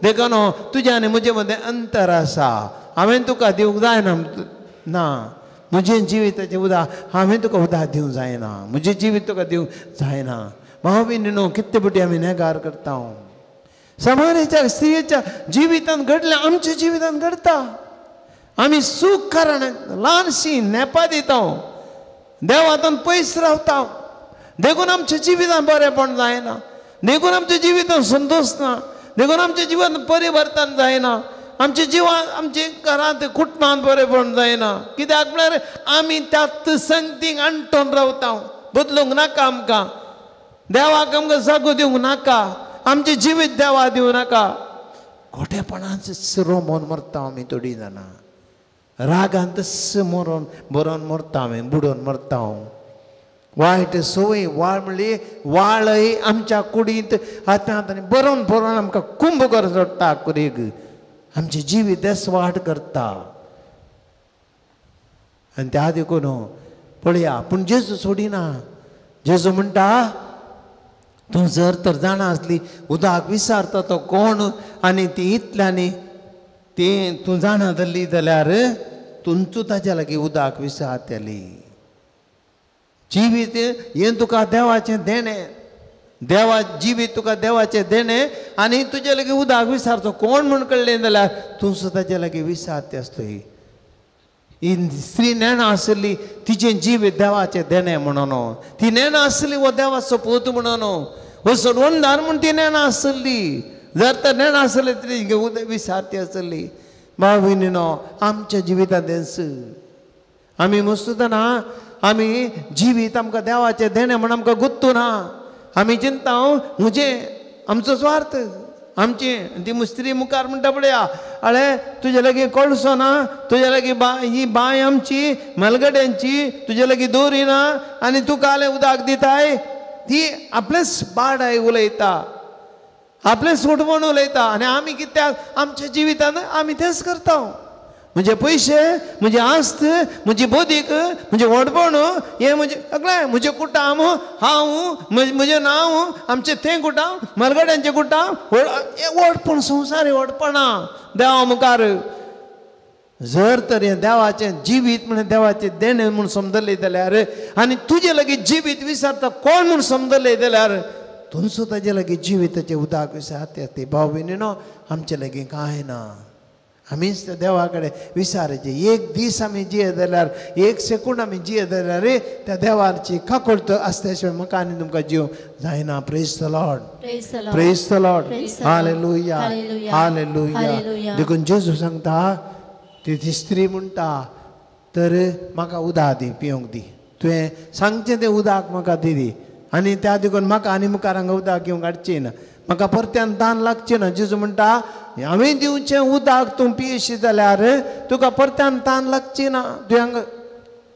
देखून तुज्या आनी म्हजे मदें अंतर आसा, हांवें तुका दिवंक जायना ना, म्हजें जिविताचें उदक हांवें तुका उदक दिवंक जायना, म्हजें जिवीत तुका दिवंक जायना. भाव बी न्हू कितले फावटी आमी नेगार करता. समाजाच्या स्त्रियेच्या जिवितांत घडलें आमच्या जिवितांत घडता. आमी सूख कारण ल्हानशी नेपा दिता, देवांतून पयस रावता, देखून आमच्या जिवितांत बरेंपण जायना, देखून आमच्या जिवितांत संतोश ना, देखून आमच्या जिवितांत परिवर्तन जायना, आमच्या जिवान आमच्या घरांत कुटुंबांत बरेंपण जायना. कित्याक म्हळ्यार आमी त्याच संगतीक अंटोन रावता. बदलूंक नाका आमकां, देवाक आमकां जागो दिवंक नाका, आमचें जिवीत देवा दिवं नाका. खोटेपणांच रोमोन मरता आमी थोडीं जाणां, रागान तस मरोन बरोवन मरता आमी, बुडोवन मरता. वायट संवय वाळ म्हणली वाळय आमच्या कुडींत हातांत आनी बरोवन बरोवन आमकां कुंभ कर सोडटा कुडीक, आमचें जिवीत देस वाट करता. आनी त्या देखून पळया, पूण जेजू सोडिना. जेजू म्हणटा तूं जर तर जाणा आसली उदक विसारता तो कोण आनी ती इतल्यांनी ती तूं जाणा जाल्ली जाल्यार तुमचो ताज्या लागीं उदक विसारतली. जिवीत हें तुका देवाचें देणें, देवा जिवीत तुका देवाचें देणें आनी तुजे लागीं उदक विसारचो कोण म्हूण कळ्ळें जाल्यार तूं सुद्दां ताज्या लागीं विसारते आसतली. ही स्त्री नेणा आसली तिचें जिवीत देवाचें देणें म्हणून, ती नेणा आसली हो देवाचो पूत म्हणून, हो सोडवणदार म्हूण ती नेणा आसली. जर तर नेणा आसली तरी विसारती आसली. भाव भयणीनो, आमच्या जिवितांत तेंच आमी मस्तुतना आमी जिवीत आमकां देवाचें देणें म्हूण आमकां गुत्तू ना. आमी चिंता म्हजें आमचो स्वार्थ आमची. ती स्त्री मुखार म्हणटा पळया, अळे तुजे लागीं कळसो ना, तुजे लागीं बांय, ही बांय आमची मलगड्यांची, तुजे लागीं दोरी ना आनी तुका आलें उदक दिताय. ती आपलेंच बाडाय उलयता, आपलें सोडवण उलयता. आनी आमी कित्याक आमच्या जिवितान आमी तेंच करता. म्हजे पयशे, म्हजी आस्त, म्हजी बोदीक, म्हजें व्हडपण, हें म्हजें सगळें, म्हजें कुटाम, हांव, म्हजें नांव, आमचें तें कुटाम, मलगड्यांचें कुटाम, हें व्हडपण, संवसारी व्हडपणां देवा मुखार. जर तर हें देवाचें जिवीत म्हण देवाचें देणें म्हूण समजलें जाल्यार आनी तुजे लागीं जिवीत विसरता कोण म्हूण समजलें जाल्यार तुमचो ताजे लागीं जिविताचें उदक विसरता ते भाव भयणीनो आमचे लागीं कांय ना. आमीच त्या देवा कडेन विचारायचें. एक दीस आमी जिये जाल्यार, एक सेकूंड आमी जिये जाल्यार त्या देवाची काकुळट आसल्या शिवाय म्हाका आनी तुमकां जिवंक जायना. Praise the Lord, praise the Lord, hallelujah, hallelujah. देखून जेजू सांगता, ती स्त्री म्हणटा तर म्हाका उदक दी, पिवंक दी, तुवें सांगचें तें उदक म्हाका दी आनी त्या देखून म्हाका आनी मुखार हांगा उदक घेवंक हाडचें ना, म्हाका परत्यान तान लागचें ना. जेजू म्हणटा हांवें दिवचें उदक तूं पियेशी जाल्यार तुका परत्यान तान लागची ना, तुवें हांगा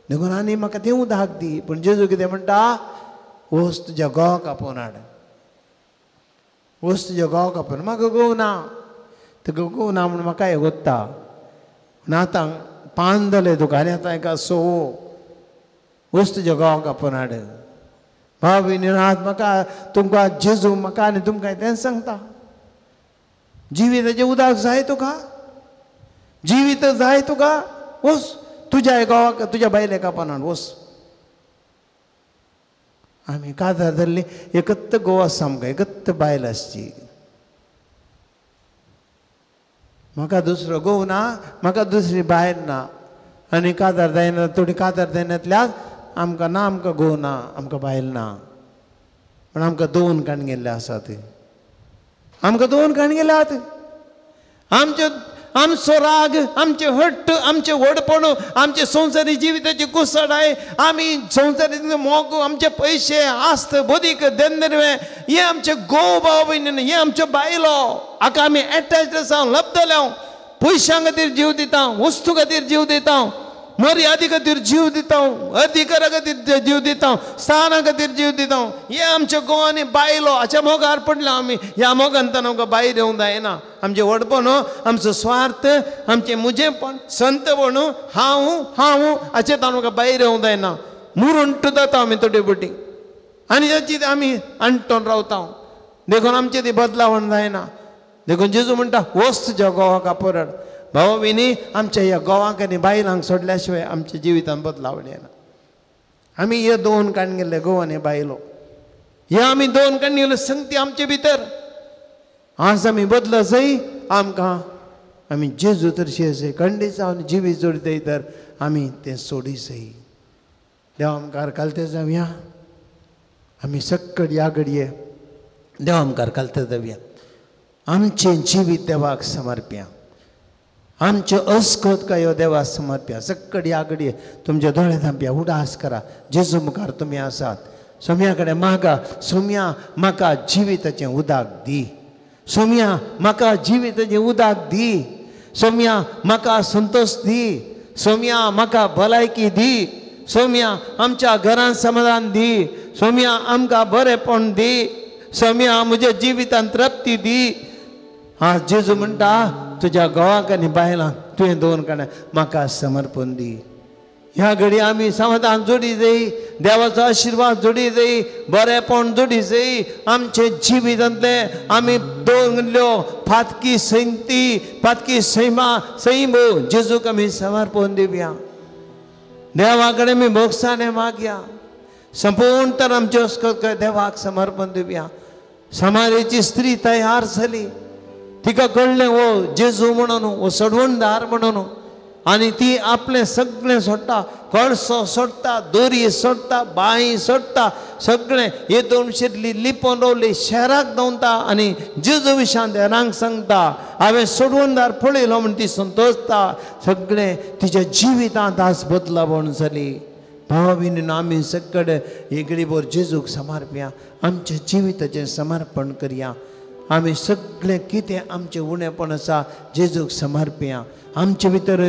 देखून आनी म्हाका तें उदक दी. पूण जेजू कितें म्हणटा, वच तुज्या घोवाक आपोवन हाड, वच तुज्या घोवाक आपोवन. म्हाका घोव ना, तुका घोव ना म्हूण म्हाका हें गोत्ता ना, आतां पान जालें तुका आनी आतां एका सोवो, वच तुज्या घोवाक आपोवन हाड. भाव भयणीनो आज म्हाका तुमकां जेजू म्हाका आनी तुमकां तेंच सांगता, जिविताचें उदक जाय तुका, जिवीत जाय तुका, वच तुज्या घोवाक तुज्या बायलेक आपोवन हाड, वच. आमी काजार धरली एकत्त घोव आसा आमकां, एकत्त बायल आसची, म्हाका दुसरो घोव ना, म्हाका दुसरी बायल ना. आनी काजार जायना, थोडी काजार जायनातल्यान आमकां ना, आमकां घोव ना, आमकां बायल ना, पूण आमकां दोन काण गेल्ले आसात, आमकां दोन काण गेल्यात. आमचे आमचो राग, आमचे हट्ट, आमचें व्हडपण, आमचे संवसारी जिविताची कुसडाय, आमी संवसारी मोग, आमचे पयशे, आस्त, बदीक, देनदेर्वे, हे आमचे घोव भाव भयणी, हे आमच्यो बायलो, हाका आमी एटॅच्ड आसा, लपतले. पयशां खातीर जीव दिता, वस्तू खातीर जीव दिता, मर्यादी खातीर जीव दिता, अधिकारा खातीर जीव दिता, स्थाना खातीर जीव दिता. हे आमचे घोव आनी बायलो हाच्या मोगार पडला आमी. ह्या मोगान तर आमकां भायर येवंक जायना. आमचें व्हडपण, आमचो स्वार्थ, आमचें म्हजेंपण, संतपण, हांव हांव हाचें आमकां भायर येवंक जायना. मुरुंट जाता आमी थोडे फावटी आनी ताची आमी अंटोन रावता. देखून आमचें ती बदलावण जायना. देखून जेजू म्हणटा वच तुज्या घोवाक आपोवन हाड. भाव भयणी आमच्या ह्या घोवाक आनी बायलांक सोडल्या शिवाय आमच्या जिवितांत बदलावण येना. आमी हे दोन काण गेल्ले घोव आनी बायलो, हे आमी दोन काण गेल्ले संगती आमचे भितर. आज आमी बदला जाय आमकां, आमी जेजू तशी आसय खंडीत जावन जिवीत जोडटाय तर आमी तें सोडी जाय. देवा मुखार घालते जावया, आमी सक्कड ह्या घडये देवा मुखार घालते जावया, आमचें जिवीत देवाक समर्प्या, आमचें अस्कत काय देवा समर्प्या. सक्कड ह्या घडये तुमचे दोळे धांपया, उडास करा, जेजू मुखार तुमी आसात. सोम्या कडेन मागा, सोम्या म्हाका जिविताचें उदक दी, सोम्या म्हाका जिविताचें उदक दी, सोम्या म्हाका संतोश दी, सोम्या म्हाका भलायकी दी, सोम्या आमच्या घरांत समाधान दी, सोम्या आमकां बरेंपण दी, सोम्या म्हज्या जिवितांत तृप्ती दी. आज जेजू म्हणटा तुज्या घोवाक आनी बायलांक तुवें दोन कारणां म्हाका समर्पण दी. ह्या घडी आमी समाधान जोडी जाय, देवाचो आशिर्वाद जोडी जाय, बरेंपण जोडी जाय. आमचे जिवितांतलें आमी दोन फातकी सैंती, फातकी सैमा सैम जेजूक आमी समर्पण दिवया. देवा कडेन आमी भोगसाणे मागया, संपूर्ण तर आमचे देवाक समर्पण दिवया. समारेची स्त्री तयार जाली, तिका कळ्ळें हो जेजू म्हणून, हो सडवणदार म्हणून, आनी ती आपलें सगळें सोडटा, कळसो सोडटा, दोरी सोडटा, बांय सोडटा, सगळें हे दोन शिरली लिपोवन रावली, शहराक धांवता आनी जेजू विशांत हेरांक सांगता हांवें सोडवणदार पळयलो म्हूण ती संतोशता. सगळें तिच्या जिवितांत आज बदलावण जाली. भाव भयणीनो आमी सगळे एगडीभर जेजूक समर्पया, आमच्या जिविताचें समर्पण करया. आमी सगळें कितें आमचें उणेपण आसा जेजूक समर्पया. आमचे भितर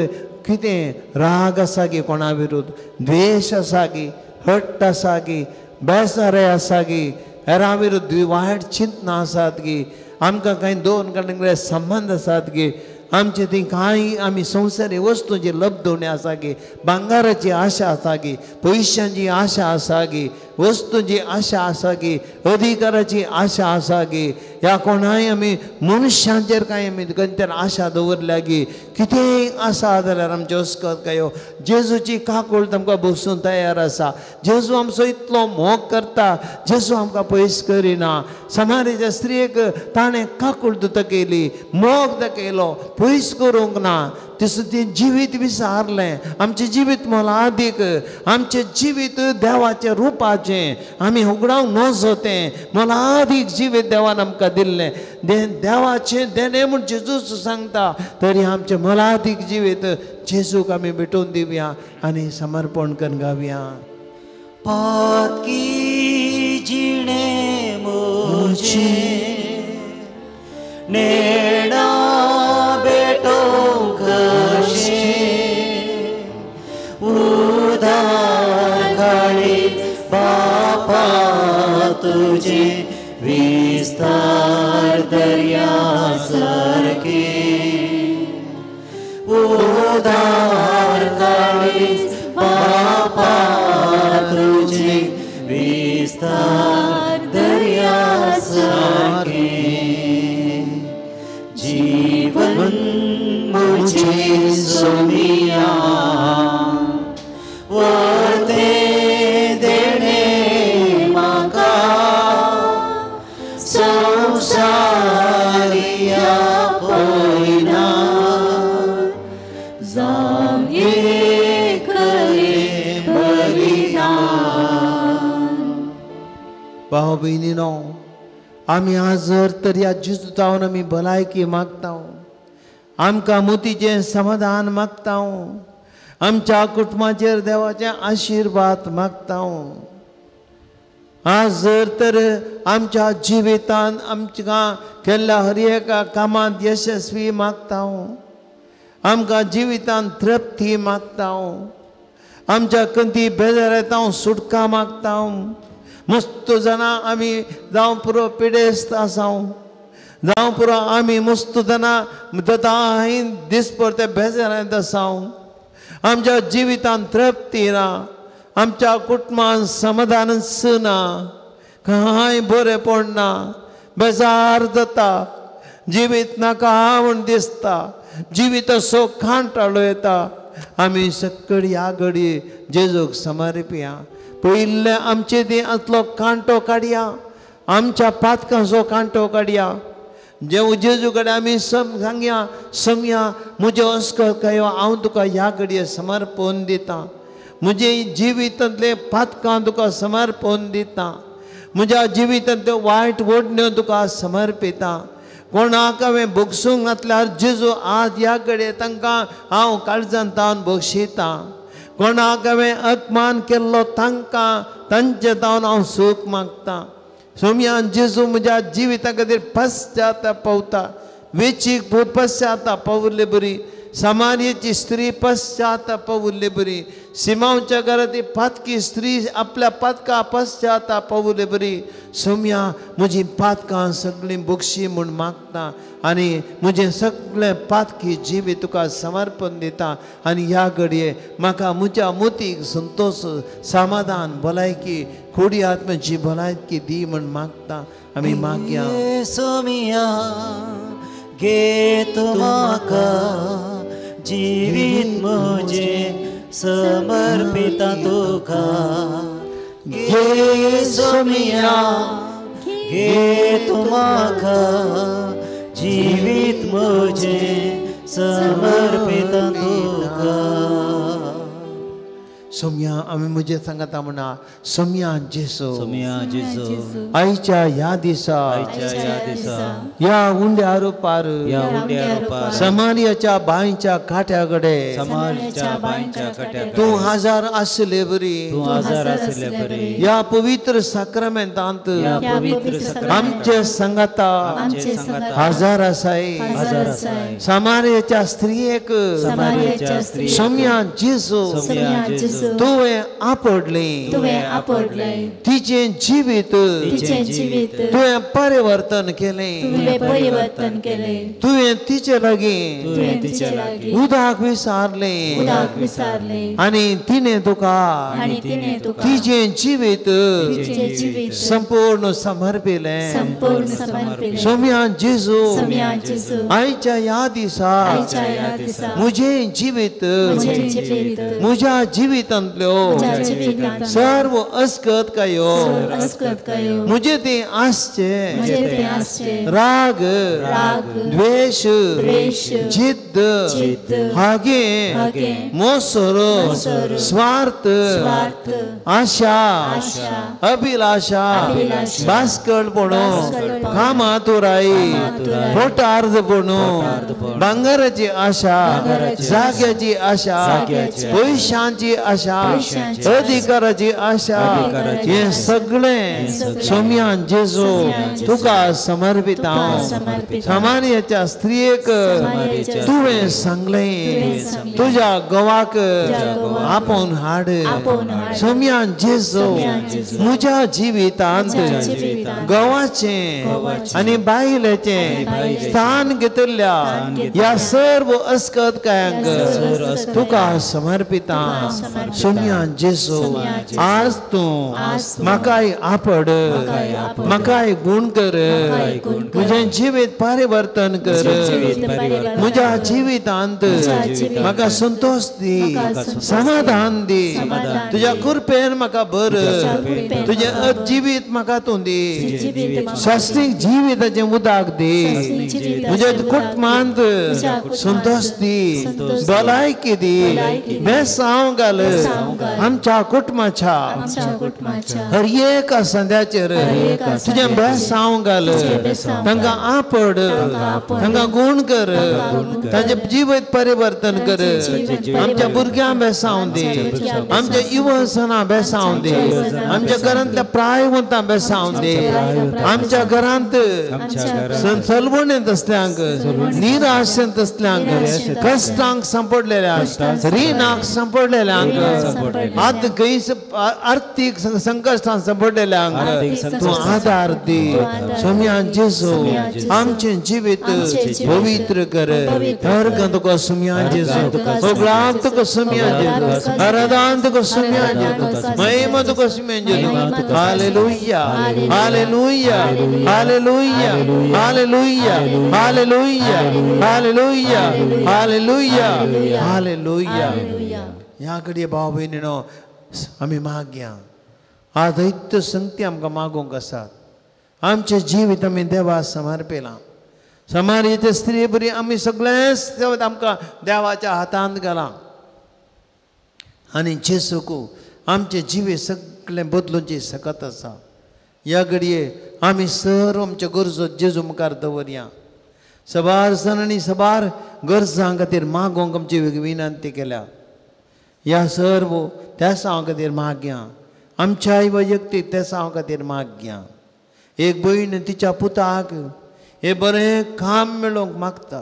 कितें राग आसा गी कोणा विरुद्ध, द्वेश आसा गी, हट्ट आसा गी, बेजारे आसा गी, हेरां विरुद्ध वायट चिंतना आसात गी, आमकां कांय दोन कडेन संबंद आसात गी, आमचे ती कांय आमी संवसारी वस्तूंची लब्धवणी आसा गी, भांगाराची आशा आसा गी, पयशांची आशा आसा गी, वस्तूंची आशा आसा गी, अधिकाराची आशा आसा गी, ह्या कोणाय आमी मनशांचेर कांय आमी खंयच्यान आशा दवरल्या की कितेंय आसा जाल्यार आमच्यो अस्कत कायो जेजूची काकूळट आमकां बसून तयार आसा. जेजू आमचो इतलो मोग करता, जेजू आमकां पयस करिना. समारेच्या स्त्रियेक ताणें काकूळट दाखयली, मोग दाखयलो, पयस करूंक ना. तसो तें जिवीत विसारलें. आमचें जिवीत मोलादीक, आमचें जिवीत देवाच्या रुपाचें, आमी उगडावंक नजो तें मोलादीक जिवीत देवान आमकां दिल्लें. देवाचें देणें म्हूण जेजूच सांगता, तरी आमचें मोलादीक जिवीत जेजूक आमी भेटोवन दिवया आनी समर्पण करून गावया. पातकी जिणे म्हजें नेणा भेटोवंक कशें उदार काळीज बापा तुजें विस्तार दर्या सारकें उदार काळीज बापा तुजें विस्तार दर्या सारकें जीवन मुझे सोमिया वर्ते देणे म्हाका संवसारिया पळयना जावं एकलें बलिदान. भाव भयणीनो, आमी आज जर तर ह्या जेजू जावन आमी भलायकी मागता, आमकां मोतीचें समाधान मागता, आमच्या कुटुंबाचेर देवाचे आशिर्वाद मागता. आज जर तर आमच्या जिवितान आमकां केल्ल्या हर एका कामांत यशस्वी मागता, आमकां जिवितान तृप्ती मागता, आमच्या कंती बेजारांत सुटका मागता. मस्त जाणां आमी जावं पुरो पिडेस्त आसा, जावं पुरो आमी मस्त जाणां दताहीन दिसभर ते बेजारांत आसा. आमच्या जिवितान तृप्ती ना, आमच्या कुटुंबान समाधानच ना, कांय बरेंपण ना, बेजार जाता, जिवीत नाका म्हूण दिसता, जिवीत असो कांटाळो येता. आमी सगळी ह्या घडये जेजूक समर्पया. पयिल्लें आमचे ती आतलो कांटो काडया, आमच्या पातकांचो कांटो काडया. जेव जेजू कडेन आमी सांगया, समया म्हजें अस्कत कायो हांव तुका ह्या घडये समर्पण दिता, म्हजे जिवितांतले पातकां तुका समर्पण दिता, म्हज्या जिवितांतल्यो वायट वडण्यो तुका समर्पिता. कोणाक हांवें भोगसूंक नासल्यार जेजू आज ह्या घडये तांकां हांव काळजान तावन बक्षितां. कोणाक हांवें अपमान केल्लो तांकां तांचे तावन हांव सूख मागतां. सोमयान जेजू म्हज्या जिविता खातीर पश्चाताप पावता, वेचीक पश्चाताप पावुल्ले बरी, समार्येची स्त्री पश्चाताप पावुल्ले बरी, सिमांवच्या घरांत पातकी स्त्री आपल्या पातका पश्चाताप पावुल्ले बरी. सोमया म्हजी पातकां सगळीं बक्षी म्हूण मागता आनी म्हजें सगळें पातकी जिवीत तुका समर्पण दिता. आनी ह्या घडये म्हाका म्हज्या मोतीक संतोश, समाधान, भलायकी, खोडी आत्म्याची भलायकी दी म्हूण मागता. आमी मागया. सोमिया घे तूं म्हाका जिवीत म्हजें समर्पिता तुका, घे सोमिया घे तूं म्हाका जिवीत म्हजें समर्पिता तुका. सोमया आमी म्हजें सांगता म्हणा, सोमया जेसू, सोमया जेसू, आयच्या ह्या दिसा, आयच्या ह्या दिसा, ह्या उंड्या रुपार, ह्या उंड्या रुपार, समार्याच्या बांयच्या काट्या कडेन, समार्याच्या बांयच्या काट्या कडेन, तूं हजार आसले बरी, तूं हजार आसले बरी, ह्या पवित्र साक्रामेंतांत, ह्या पवित्र साक्रामेंतांत, आमचे सांगाता, आमचे सांगाता, हजार आसाय, हजार आसाय, समार्याच्या स्त्रियेक, समार्याच्या स्त्रियेक, सोमया जेसू, सोमया जेसू, तुवें आपडलें तिचें जिवीत तुवें परिवर्तन केलें तुवें तिचे लागीं उदक विसारलें आनी तिणें तुका तिचें जिवीत संपूर्ण समर्पिलें. सोम्या जेजू आयच्या ह्या दिसा म्हजें जिवीत म्हज्या जिवितांतल्यो सर्व अस्कतकायो म्हजें तें आसचें राग द्वेश जिद्द हागे मोसर स्वार्थ आशा अभिलाषा बास्कटपण कामातुराई पोटार्धपण भांगाराची आशा जाग्याची आशा पयशांची आशा अधिकाराची आशा हे सगळें सोम्या जेजू तुका समर्पित हांव. समार्याच्या स्त्रियेक तुवें सांगलें तुज्या घोवाक आपोवन हाड. सोम्या जेजू म्हज्या जिवितांत घोवाचें आनी बायलेचें स्थान घेतिल्ल्या ह्या सर्व अस्कतकायांक तुका समर्पिता. सोम्या जेजू आज तूं म्हाकाय आपड म्हाकाय गुण कर म्हजें जिवीत परिवर्तन कर म्हज्या जिवितांत म्हाका संतोश दी समाधान दी तुज्या कृपेन म्हाका बर तुजें जिवीत म्हाका तूं दी शास्त्रीक जिविताचें उदक दी म्हज्या कुटुंबांत संतोश दी भलायकी दी बेसांव घाल आमच्या कुटुंबाच्या हर एका संद्याचेर तुजें बेसांव घाल तांकां आपड तांकां गुण कर तांचें जिवीत परिवर्तन कर आमच्या भुरग्यांक बेसांव दी आमच्या युवसनां बेसांव दी आमच्या घरांतल्या प्रायवंतां बेसांव दी आमच्या घरांत सलवणेंत आसल्यांक निराशेंत आसल्यांक कश्टांक सांपडलेल्यांक रिणाक सांपडलेल्यांक आर्थीक संकश्टांक सांपडलेल्यांक तूं आदार दी. सोम्या जेजू आमचें जिवीत पवित्र कर. हर तुका सोम्या जेजू सगळ्यांक तुका सोम्या जेजू हरदान तुका सोम्या जेजू महिमा तुका सोम्या जेजू. Hallelujah hallelujah hallelujah hallelujah hallelujah hallelujah hallelujah hallelujah. ह्या घडये भाव भयणीनो आमी मागया आज दैत्य संगती आमकां मागूंक आसात. आमचें जिवीत आमी देवा समर्पिलां. समार्याचे स्त्री बरी आमी सगळें आमकां देवाच्या हातांत घालां आनी जेजूक आमचें जिवीत सगळें बदलूंची सकत आसा. ह्या घडये आमी सर्व आमच्यो गरजो जेजू मुखार दवरया. सबार जाणांनी सबार गरजां खातीर मागोवंक आमची विनंती केल्या. ह्या सर्व त्या सांव खातीर मागया आमच्याय वैयक्तीक त्या सांव खातीर मागया. एक भयण तिच्या पुताक हे बरें काम मेळोवंक मागता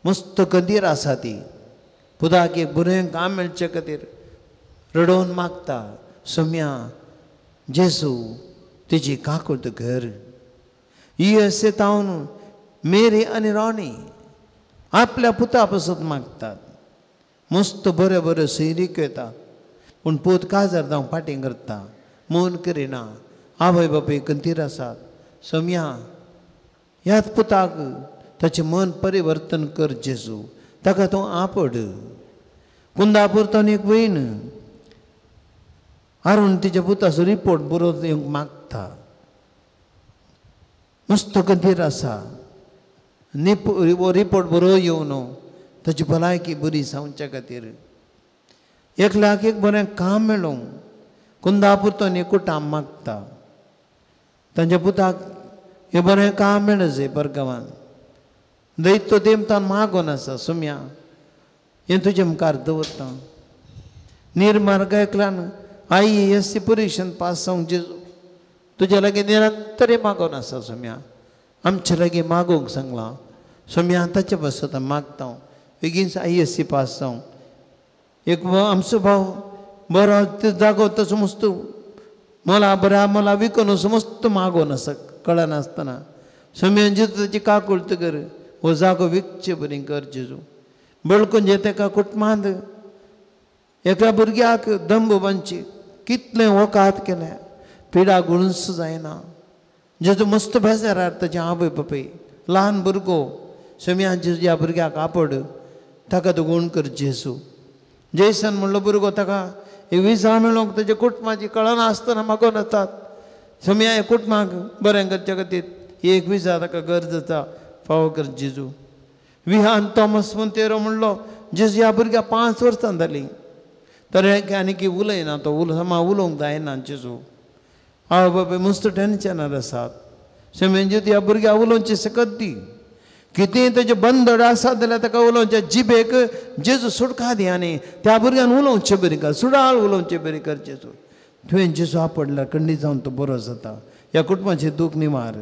मस्त गंदीर आसा ती पुताक एक बरें काम मेळचे खातीर रडोवन मागता. सोम्या जेजू तिजी काकूट घर युएसए तावन मेरी आनी रॉनी आपल्या पुता पासत मागतात. मस्त बरें बरें सैरीक येता पूण पूत काजार जावंक फाटीं करता मन करिना. आवय बापूय गंदीर आसात. सोम्या ह्याच पुताक ताचें मन परिवर्तन कर जेजू ताका तूं आपड. कुंदापूर तावन एक भयण आरून तिच्या पुताचो रिपोर्ट बरोवन येवंक मागता. मस्त गंदीर आसा रिपोर्ट बरो येवं न्हू ताची भलायकी बरी जावच्या खातीर एकल्याक एक बरें काम मेळूं कुंदापूर तो कुटाम मागता. तांच्या पुताक हें बरें काम मेळचे परगांवान दैत्य देमतान मागून आसा. सोम्या हें तुजे मुखार दवरता. निर्मार्ग एकल्यान IAS परिक्षेंत पास जावंक जेजू तुज्या लागीं निरंतर मागून आसा. सोम्या आमचे लागीं मागूंक सांगलां. सोम्या ताचे पासत मागता बेगीन IAS पास जावं. एक आमचो भाव बरो ते जागो तसो मस्त मला बऱ्या मला विकून असो मस्त मागोवन आसा कळनासतना सोम्यान जेजू ताची काकुळट कर हो जागो विकचे बरी कर जेजू. बळकून जे तेका कुटुंबांत एका भुरग्याक दंब बांदची कितलें वकात केलें पिडा गुणूच जायना जेजू मस्त बेजारार ताचे आवय बापूय ल्हान भुरगो सोम्यान जेजू ह्या भुरग्याक आपड ताका तूं गूण कर जेजू. जैसन म्हणलो भुरगो ताका एक विजा मेळोंक ताच्या कुटुंबाची कळना आसतना मागोवन येतात सोम्या ह्या कुटुंबाक बरें करच्या खातीर एक विजा ताका गरज आसा फावो कर जेजू. विहान थॉमस मोंतेरो म्हणलो जेजू ह्या भुरग्याक 5 वर्सां जालीं तर आनी की उलयना तो समा उलोवंक जायना जेजू. आवय बापूय मस्त टेन्शनार आसात सोम्यान जेजू ह्या भुरग्याक उलोवची सकत दी कितेंय तेजें बंदड आसा जाल्यार ताका उलोवचें जिबेक जेजू सुटका दी आनी त्या भुरग्यान उलोवचें बरी कर सुडाळ उलोवचें बरी कर जेजू. तुवें जेजू आपडल्यार खंडीत जावन तो बरो जाता ह्या कुटुंबाचें दूख निवार.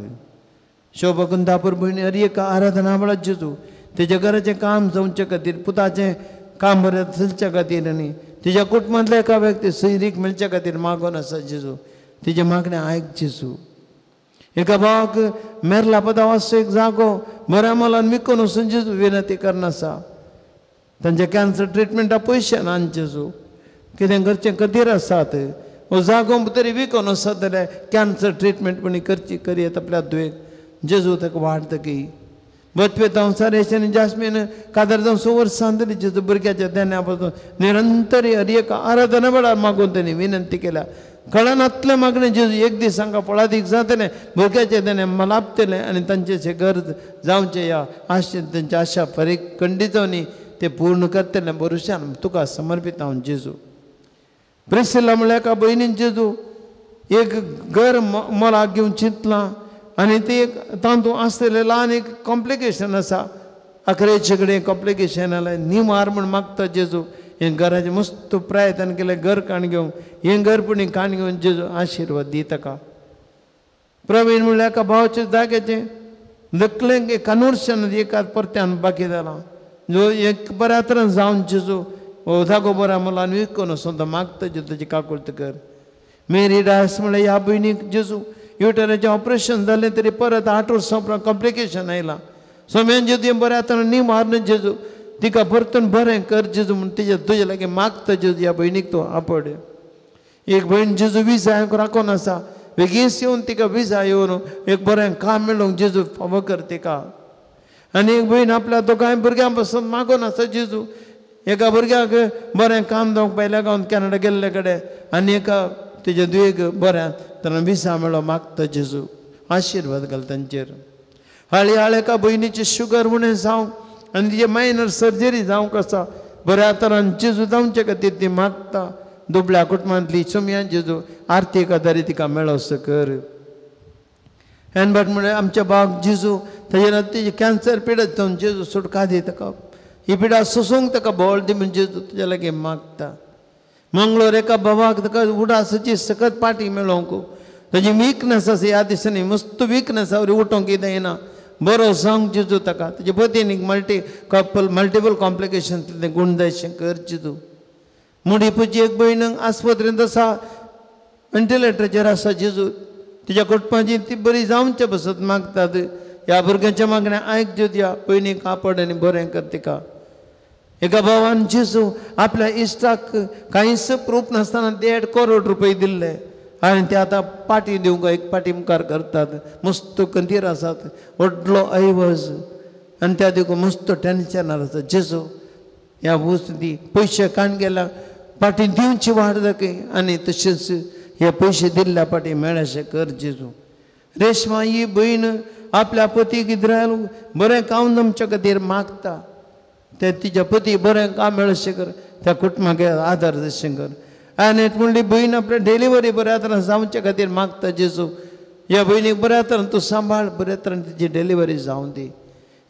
शोभा कुंदापूर भयणी हर एक आराधना वेळार जेजू तेज्या घराचें काम जावचे खातीर पुताचें काम बरें चलच्या खातीर आनी तिज्या कुटुंबांतल्या एका व्यक्ती सैरीक मेळच्या खातीर मागोवन आसा जेजू तिजें मागणें आयक जेजू. एका भावाक मेरला पदावाचो एक जागो बऱ्या मोलान विकून वचून जेजू विनंती करना आसा तांच्या कॅन्सर ट्रिटमेंटा पयशे ना जेजू कितें करचें कदीर आसात हो जागो तरी विकून वचत जाल्यार कॅन्सर ट्रिटमेंट पणी करची करयेत आपल्या दुयेक जेजू ताका वाडटा की बचपे संवसार आनी जास्मीन कादर जावन 6 वर्सां जाली जेजू भुरग्याच्या देण्या पासून निरंतर हर एक आराधना वेळार मागून तेणी विनंती केल्या कळनातलें मागणें जेजू एक दीस हांगा फळादीक जातलें भुरग्याचें देणें लाभतलें आनी तांचें गरज जावचें ह्या आशेन तांची आशा फरीक खंडीत जावन ते पूर्ण करतलें भरोश्यान तुका समर्पीत हांव जेजू. प्रिसिला म्हणल्यार एका भयणीन जेजू एक घर मोलाक घेवन चिंतलां आनी ती एक तातूंत आसलेलें ल्हान एक कॉम्प्लिकेशन आसा अकरेचे कडेन कॉम्प्लिकेशन आयलें निमार म्हूण मागता जेजू हें घराचें मस्त प्रयत्न केलें घर काण घेवंक हें घर पूण काण घेवन जेजू आशिर्वाद दी ताका. प्रवीण म्हणल्यार एका भावाच्या जाग्याचें लकलें कन्वर्शन एका परत्यान बाकी जालां जो एक बऱ्या तरेन जावन जेजू हो जागो बऱ्या मोलान विकून वचून तो मागता जेजू ताची काकुळट कर. मेरी डायस म्हणल्यार ह्या भयणीक जेजू युटराचें ऑपरेशन जालें तरी परत 8 वर्सां उपरांत कॉम्प्लिकेशन आयलां सोम्यान जेजू हें बऱ्या तरेन निमार्ण जेजू तिका परतून बरें कर जेजू म्हूण तिजे तुजे लागीं मागता जेजू ह्या भयणीक तूं आपड. एक भयण जेजू विजा राखून आसा बेगीन येवन तिका विजा येवन एक बरें काम मेळोवंक जेजू फावो कर तिका. आनी एक भयण आपल्या दोगांय भुरग्यां पासून मागून आसा जेजू एका भुरग्याक बरें काम जावंक पयल्या गांवांत कॅनडा गेल्ले कडेन आनी एका तिजे दुयेक बऱ्या तर विसा मेळो मागता जेजू आशिर्वाद घाल तांचेर. हाळी हाळ एका भयणीची शुगर उणें जावं आनी तिजे मायनर सर्जरी जावंक आसा बऱ्या तरान जेजू जावचे खातीर ती मागता दुबळ्या कुटुंबांतली सोम्यान जेजू आर्थीक आदारी तिका मेळोसो कर. एनबर्ट म्हणल्यार आमच्या बाग जेजू ताजेर तिजे कॅन्सर पिडत जावन जेजू सुटका दी ताका ही पिडा सोसूंक ताका बळ दी म्हूण जेजू तुज्या लागीं मागता. मंगळूर एका भावाक ताका उडासाची सकत पाटी मेळोवंक ताजी विकनस आसा ह्या दिसांनी मस्त विकनस वरी उठोवंक कितें येना बरो सांग जेजू ताका ताजे पतीनीक मल्टिपल कॉम्प्लिकेशन तें गूण जायशें कर जेजू. मुडी पुजी एक भयण आस्पत्रेंत आसा व्हेंटिलेटराचेर आसा जेजू तिच्या कुटुंबाची ती बरी जावचे बसत मागतात ह्या भुरग्यांच्या मागण्या आयक जेजू ह्या भयणीक आपड आनी बरें कर तिका. एका भावान जेजू आपल्या इश्टाक कांयच प्रूफ नासतना 1.5 करोड रुपये दिल्ले आनी ते आतां पाटी दिवंक एक पाटी मुखार करतात मस्त कंदीर आसात व्हडलो ऐवज आनी त्या देखून मस्त टेन्शनार आसा जेजू ह्या वस्त दी पयशे काण गेल्या पाटी दिवची वाड दाखय आनी तशेंच हे पयशे दिल्ल्या पाटी मेळशें कर जेजू. रेशमा ही भयण आपल्या पतीक इद्रायल बरें काम जमच्या खातीर मागता ते तिच्या पती बरें काम मेळशें कर त्या कुटुंबाक आदार जशें कर. आनी म्हणली भयण आपल्या डिलिव्हरी बऱ्या तरान जावचे खातीर मागता जेजू ह्या भयणीक बऱ्या तरान तूं सांबाळ बऱ्या तरान तिची डिलिव्हरी जावं दी.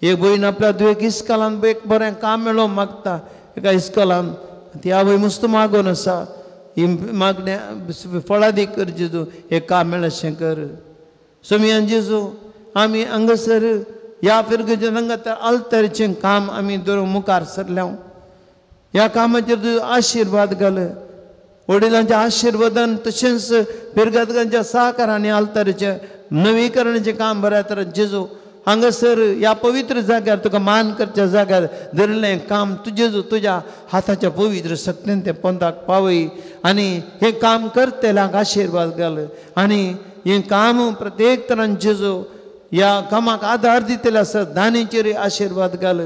एक भयण आपल्या दुयेक इस्कॉलान एक बरें काम मेळोवंक मागता एका इस्कॉलान ती आवय मस्त मागून आसा ही मागण्या फळादीक कर जेजू हें काम मेळशें कर. सोमियान जेजू आमी हांगासर ह्या फिरगजेन हांगा आल्तरीचें काम आमी धरून मुखार सरल्या ह्या कामाचेर तुजो आशिर्वाद घाल. वडिलांच्या आशिर्वादान तशेंच पिरगादकांच्या सहकारांनी आल्तारीचें नवीकरणाचें काम बऱ्या तरेन जेजू हांगासर ह्या पवित्र जाग्यार तुका मान करच्या जाग्यार धरिल्लें काम तुजें तुज्या हाताच्या पवित्र शक्तीन तें पोंताक पावय आनी हें काम करतल्यांक आशिर्वाद घाल आनी हें काम प्रत्येक तरान जेजू ह्या कामाक आदार दितले आसत दानीचेर आशिर्वाद घाल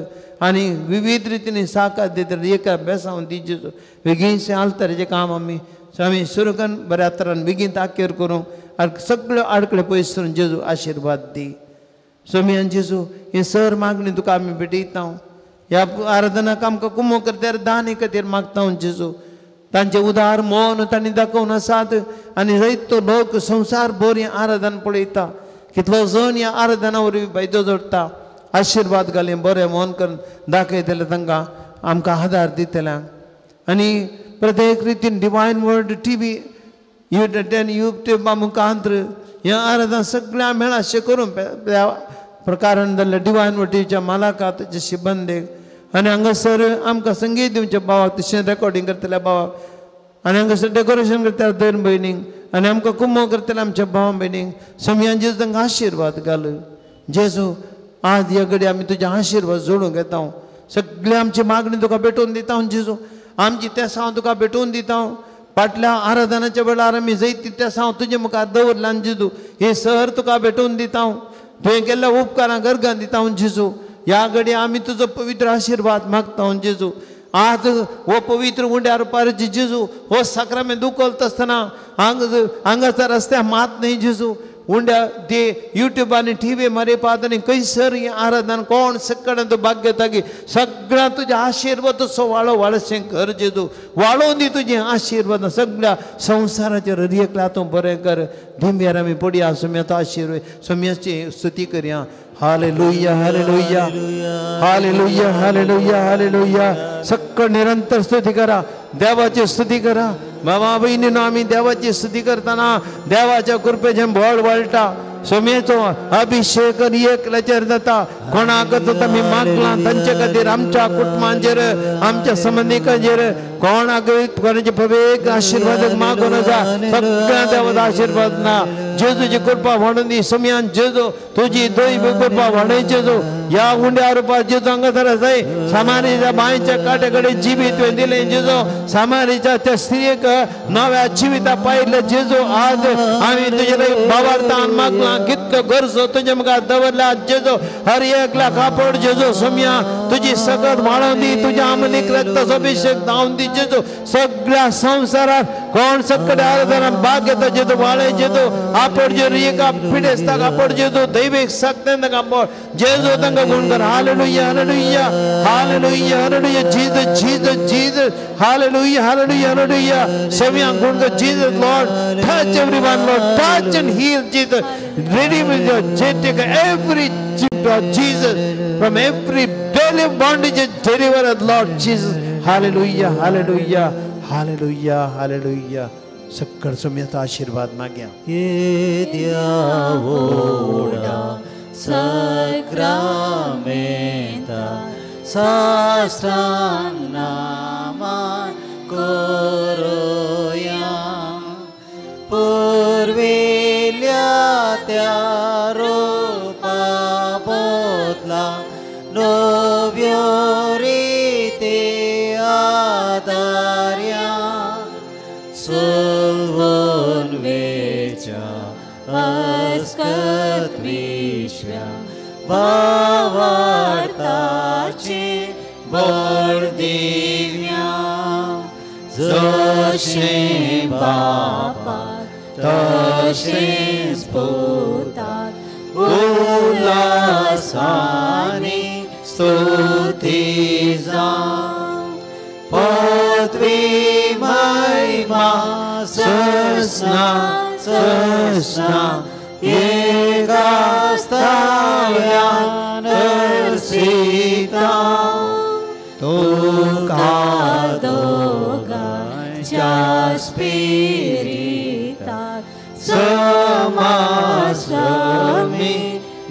आनी विविध रितीन साकार दितले एका बेसांव दी जेजू बेगीनशें आल्तारीचें काम आमी आमी सुरू करून बऱ्या तरान बेगीन ताकीर करूंक आनी सगळ्यो आडखळे पयस करून जेजू आशिर्वाद दी. स्वामी आनी जेजू हे सर मागणी तुका आमी भेटयता. ह्या आराधनाक आमकां कुमो करता दानी खातीर मागता जेजू. तांचे उदार मौन तांणी दाखोवन आसात आनी जायतो लोक संवसार भर हें आराधन पळयता. कितलो जण ह्या आराधना वरवीं फायदो जोडटा. आशिर्वाद घालें बरें मौन करून दाखयतले तांकां आमकां आदार दितल्यांक आनी प्रत्येक रितीन डिवायन वर्ड टीव्ही युट्यूब मुखांत्र हें आराधना सगळ्या मेळाशें करून त्या प्रकारान जाल्ल्या डिवायन वर्ड टीव्हीच्या मालाका ताचे शिबंदेक आनी हांगासर आमकां संगीत दिवच्या भावाक तशें रेकॉर्डिंग करतल्या भावाक आनी हांगासर डेकोरेशन करतल्या दोन भयणींक आनी आमकां कुमो करतल्या आमच्या भावा भयणींक. स्वामी जेजू तांकां आशिर्वाद घाल. जेजू आज ह्या घडी आमी तुजे आशिर्वाद जोडूंक येता. सगळी आमची मागणी तुका भेटोवन दिता जेजू. आमची तेसांव तुका भेटोवन दिता. फाटल्या आराधनाच्या वेळार आमी जैती तेसांव तुजे मुखार दवरला जेजू. हे सर तुका भेटोवन दिता. तुवें केल्ल्या उपकारां गर्गान दिता जेजू. ह्या घडी आमी तुजो पवित्र आशिर्वाद मागता जेजू. आज हो पवित्र उंड्यार पारची जेजू हो साक्रामेंत उखलता आसतना हांगासर रस्त्या मात न्हय जेजू. उंड्या ते युट्यूब आनी टीव्ही मरेपात आनी खंयसर हें आराधन कोण सगळ्यां तूं भाग घेता की सगळ्यां तुज्या आशिर्वाद तसो वाळो वाळशें कर जेजू. वाळोवन दी तुजें आशिर्वाद सगळ्या संवसाराचेर एकल्या तूं बरें कर. दिंब्यार आमी पडया सोम्याचो आशिर्वाद सोम्याची स्तुती करया. Hallelujah hallelujah hallelujah hallelujah hallelujah. सगळं निरंतर स्तुती करा, देवाची स्तुती करा. बाबा भयणीनो आमी देवाची स्तुती करतना देवाच्या कृपेचें भळ वळटा. सोम्याचो अभिषेक एकल्याचेर जाता. कोणाकच आमी मागलां तांचे खातीर आमच्या कुटुंबांचेर आमच्या संबंदिकांचेर कोणाक कोणाचे पवेक आशिर्वाद मागून आसा. सगळ्या देवाचो आशिर्वाद ना. जेजूची कृपा वाडून दी सोम्यान जेजू. तुजी दैव कृपा वाडय जेजू. ह्या उंड्या रुपार जेजू हांगासर आसाय सामारीच्या बांयच्या काट्या कडेन जिवीत तुवें दिलें जेजू. सामारीच्या त्या स्त्रियेक नव्या जिविता पायिल्लें जेजू. आज आमी तुजे लागीं बाबार्थान मागलां. कितलो गरजो तुजे मुखार दवरल्या जेजू. हर एकल्या कापड जेजू सोम्या तुजी सकत वाडोवन दी. तुज्या आमलीक रक्ताचो अभिषेक जावन दी जेजू. सगळ्या संवसारात कोण सगळे आराधना भाग घेता जेजू वाळय जेजू. आपड जेजू एका पिडेस्ताक आपड जेजू. दैवीक शक्तेन तांकां जेजू तांकां गुण कर. Hallelujah hallelujah hallelujah hallelujah. Jesus Jesus Jesus. Hallelujah hallelujah hallelujah. सगळ्यांक गुण कर Jesus. Lord touch everyone. Lord touch and heal Jesus. Redeem your take every Jesus from every daily bondage and deliver us, Lord Jesus. Hallelujah, hallelujah, hallelujah, hallelujah. सगळं सोम्याचा आशीर्वाद माग्या. येद्या साक्रामेंता साष्टांग Naaman करोया पुर्विल्या त्या रूपा बदला नव्यो रिती आदार्या सोलवून वेच्या अस्कत विश्व्या भावार्थाचे बळ दिव्या जशें बापा तशेंच पुताक उल्हासानी स्तुती जावं पदवी महिमा सस्ना सस्ना एकास्ताव्या नरसीता तुका दोगांच्या स्पिरिताक समासमी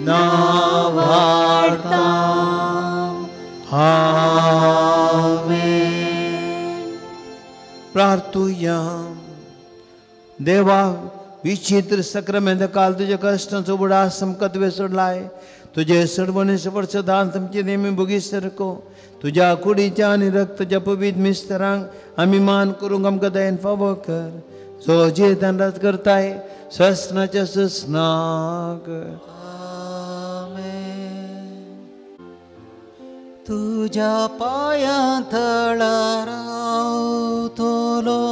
नावार्ता. आमेन. प्रार्थुया. देवा विचित्र सक्रमेंत काल तुज्या कश्टांचो उगडास आमकां तुवें सोडलाय. तुजे सडवणे वर्स दान तुमचे नेमी भोगी सारको तुज्या कुडीच्या आनी रक्ताच्या पवित्र मिस्तरांक आमी मान करूंक आमकां दयेन फावो कर. जो जे दान करताय ससनाच्या ससनाक. तुज्या पांयां तळा रावतलो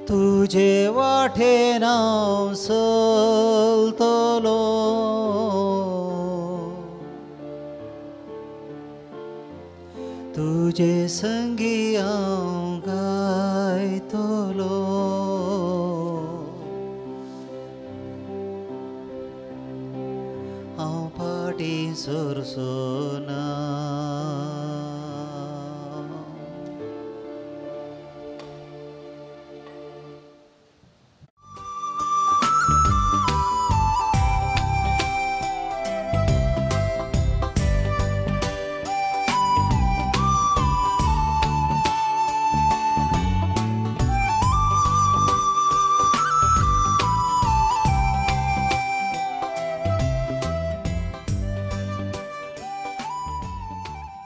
तुजे वाटेन हांव चलतलो तुजे संगी हांव गायतलो हांव फाटीं सरचो ना.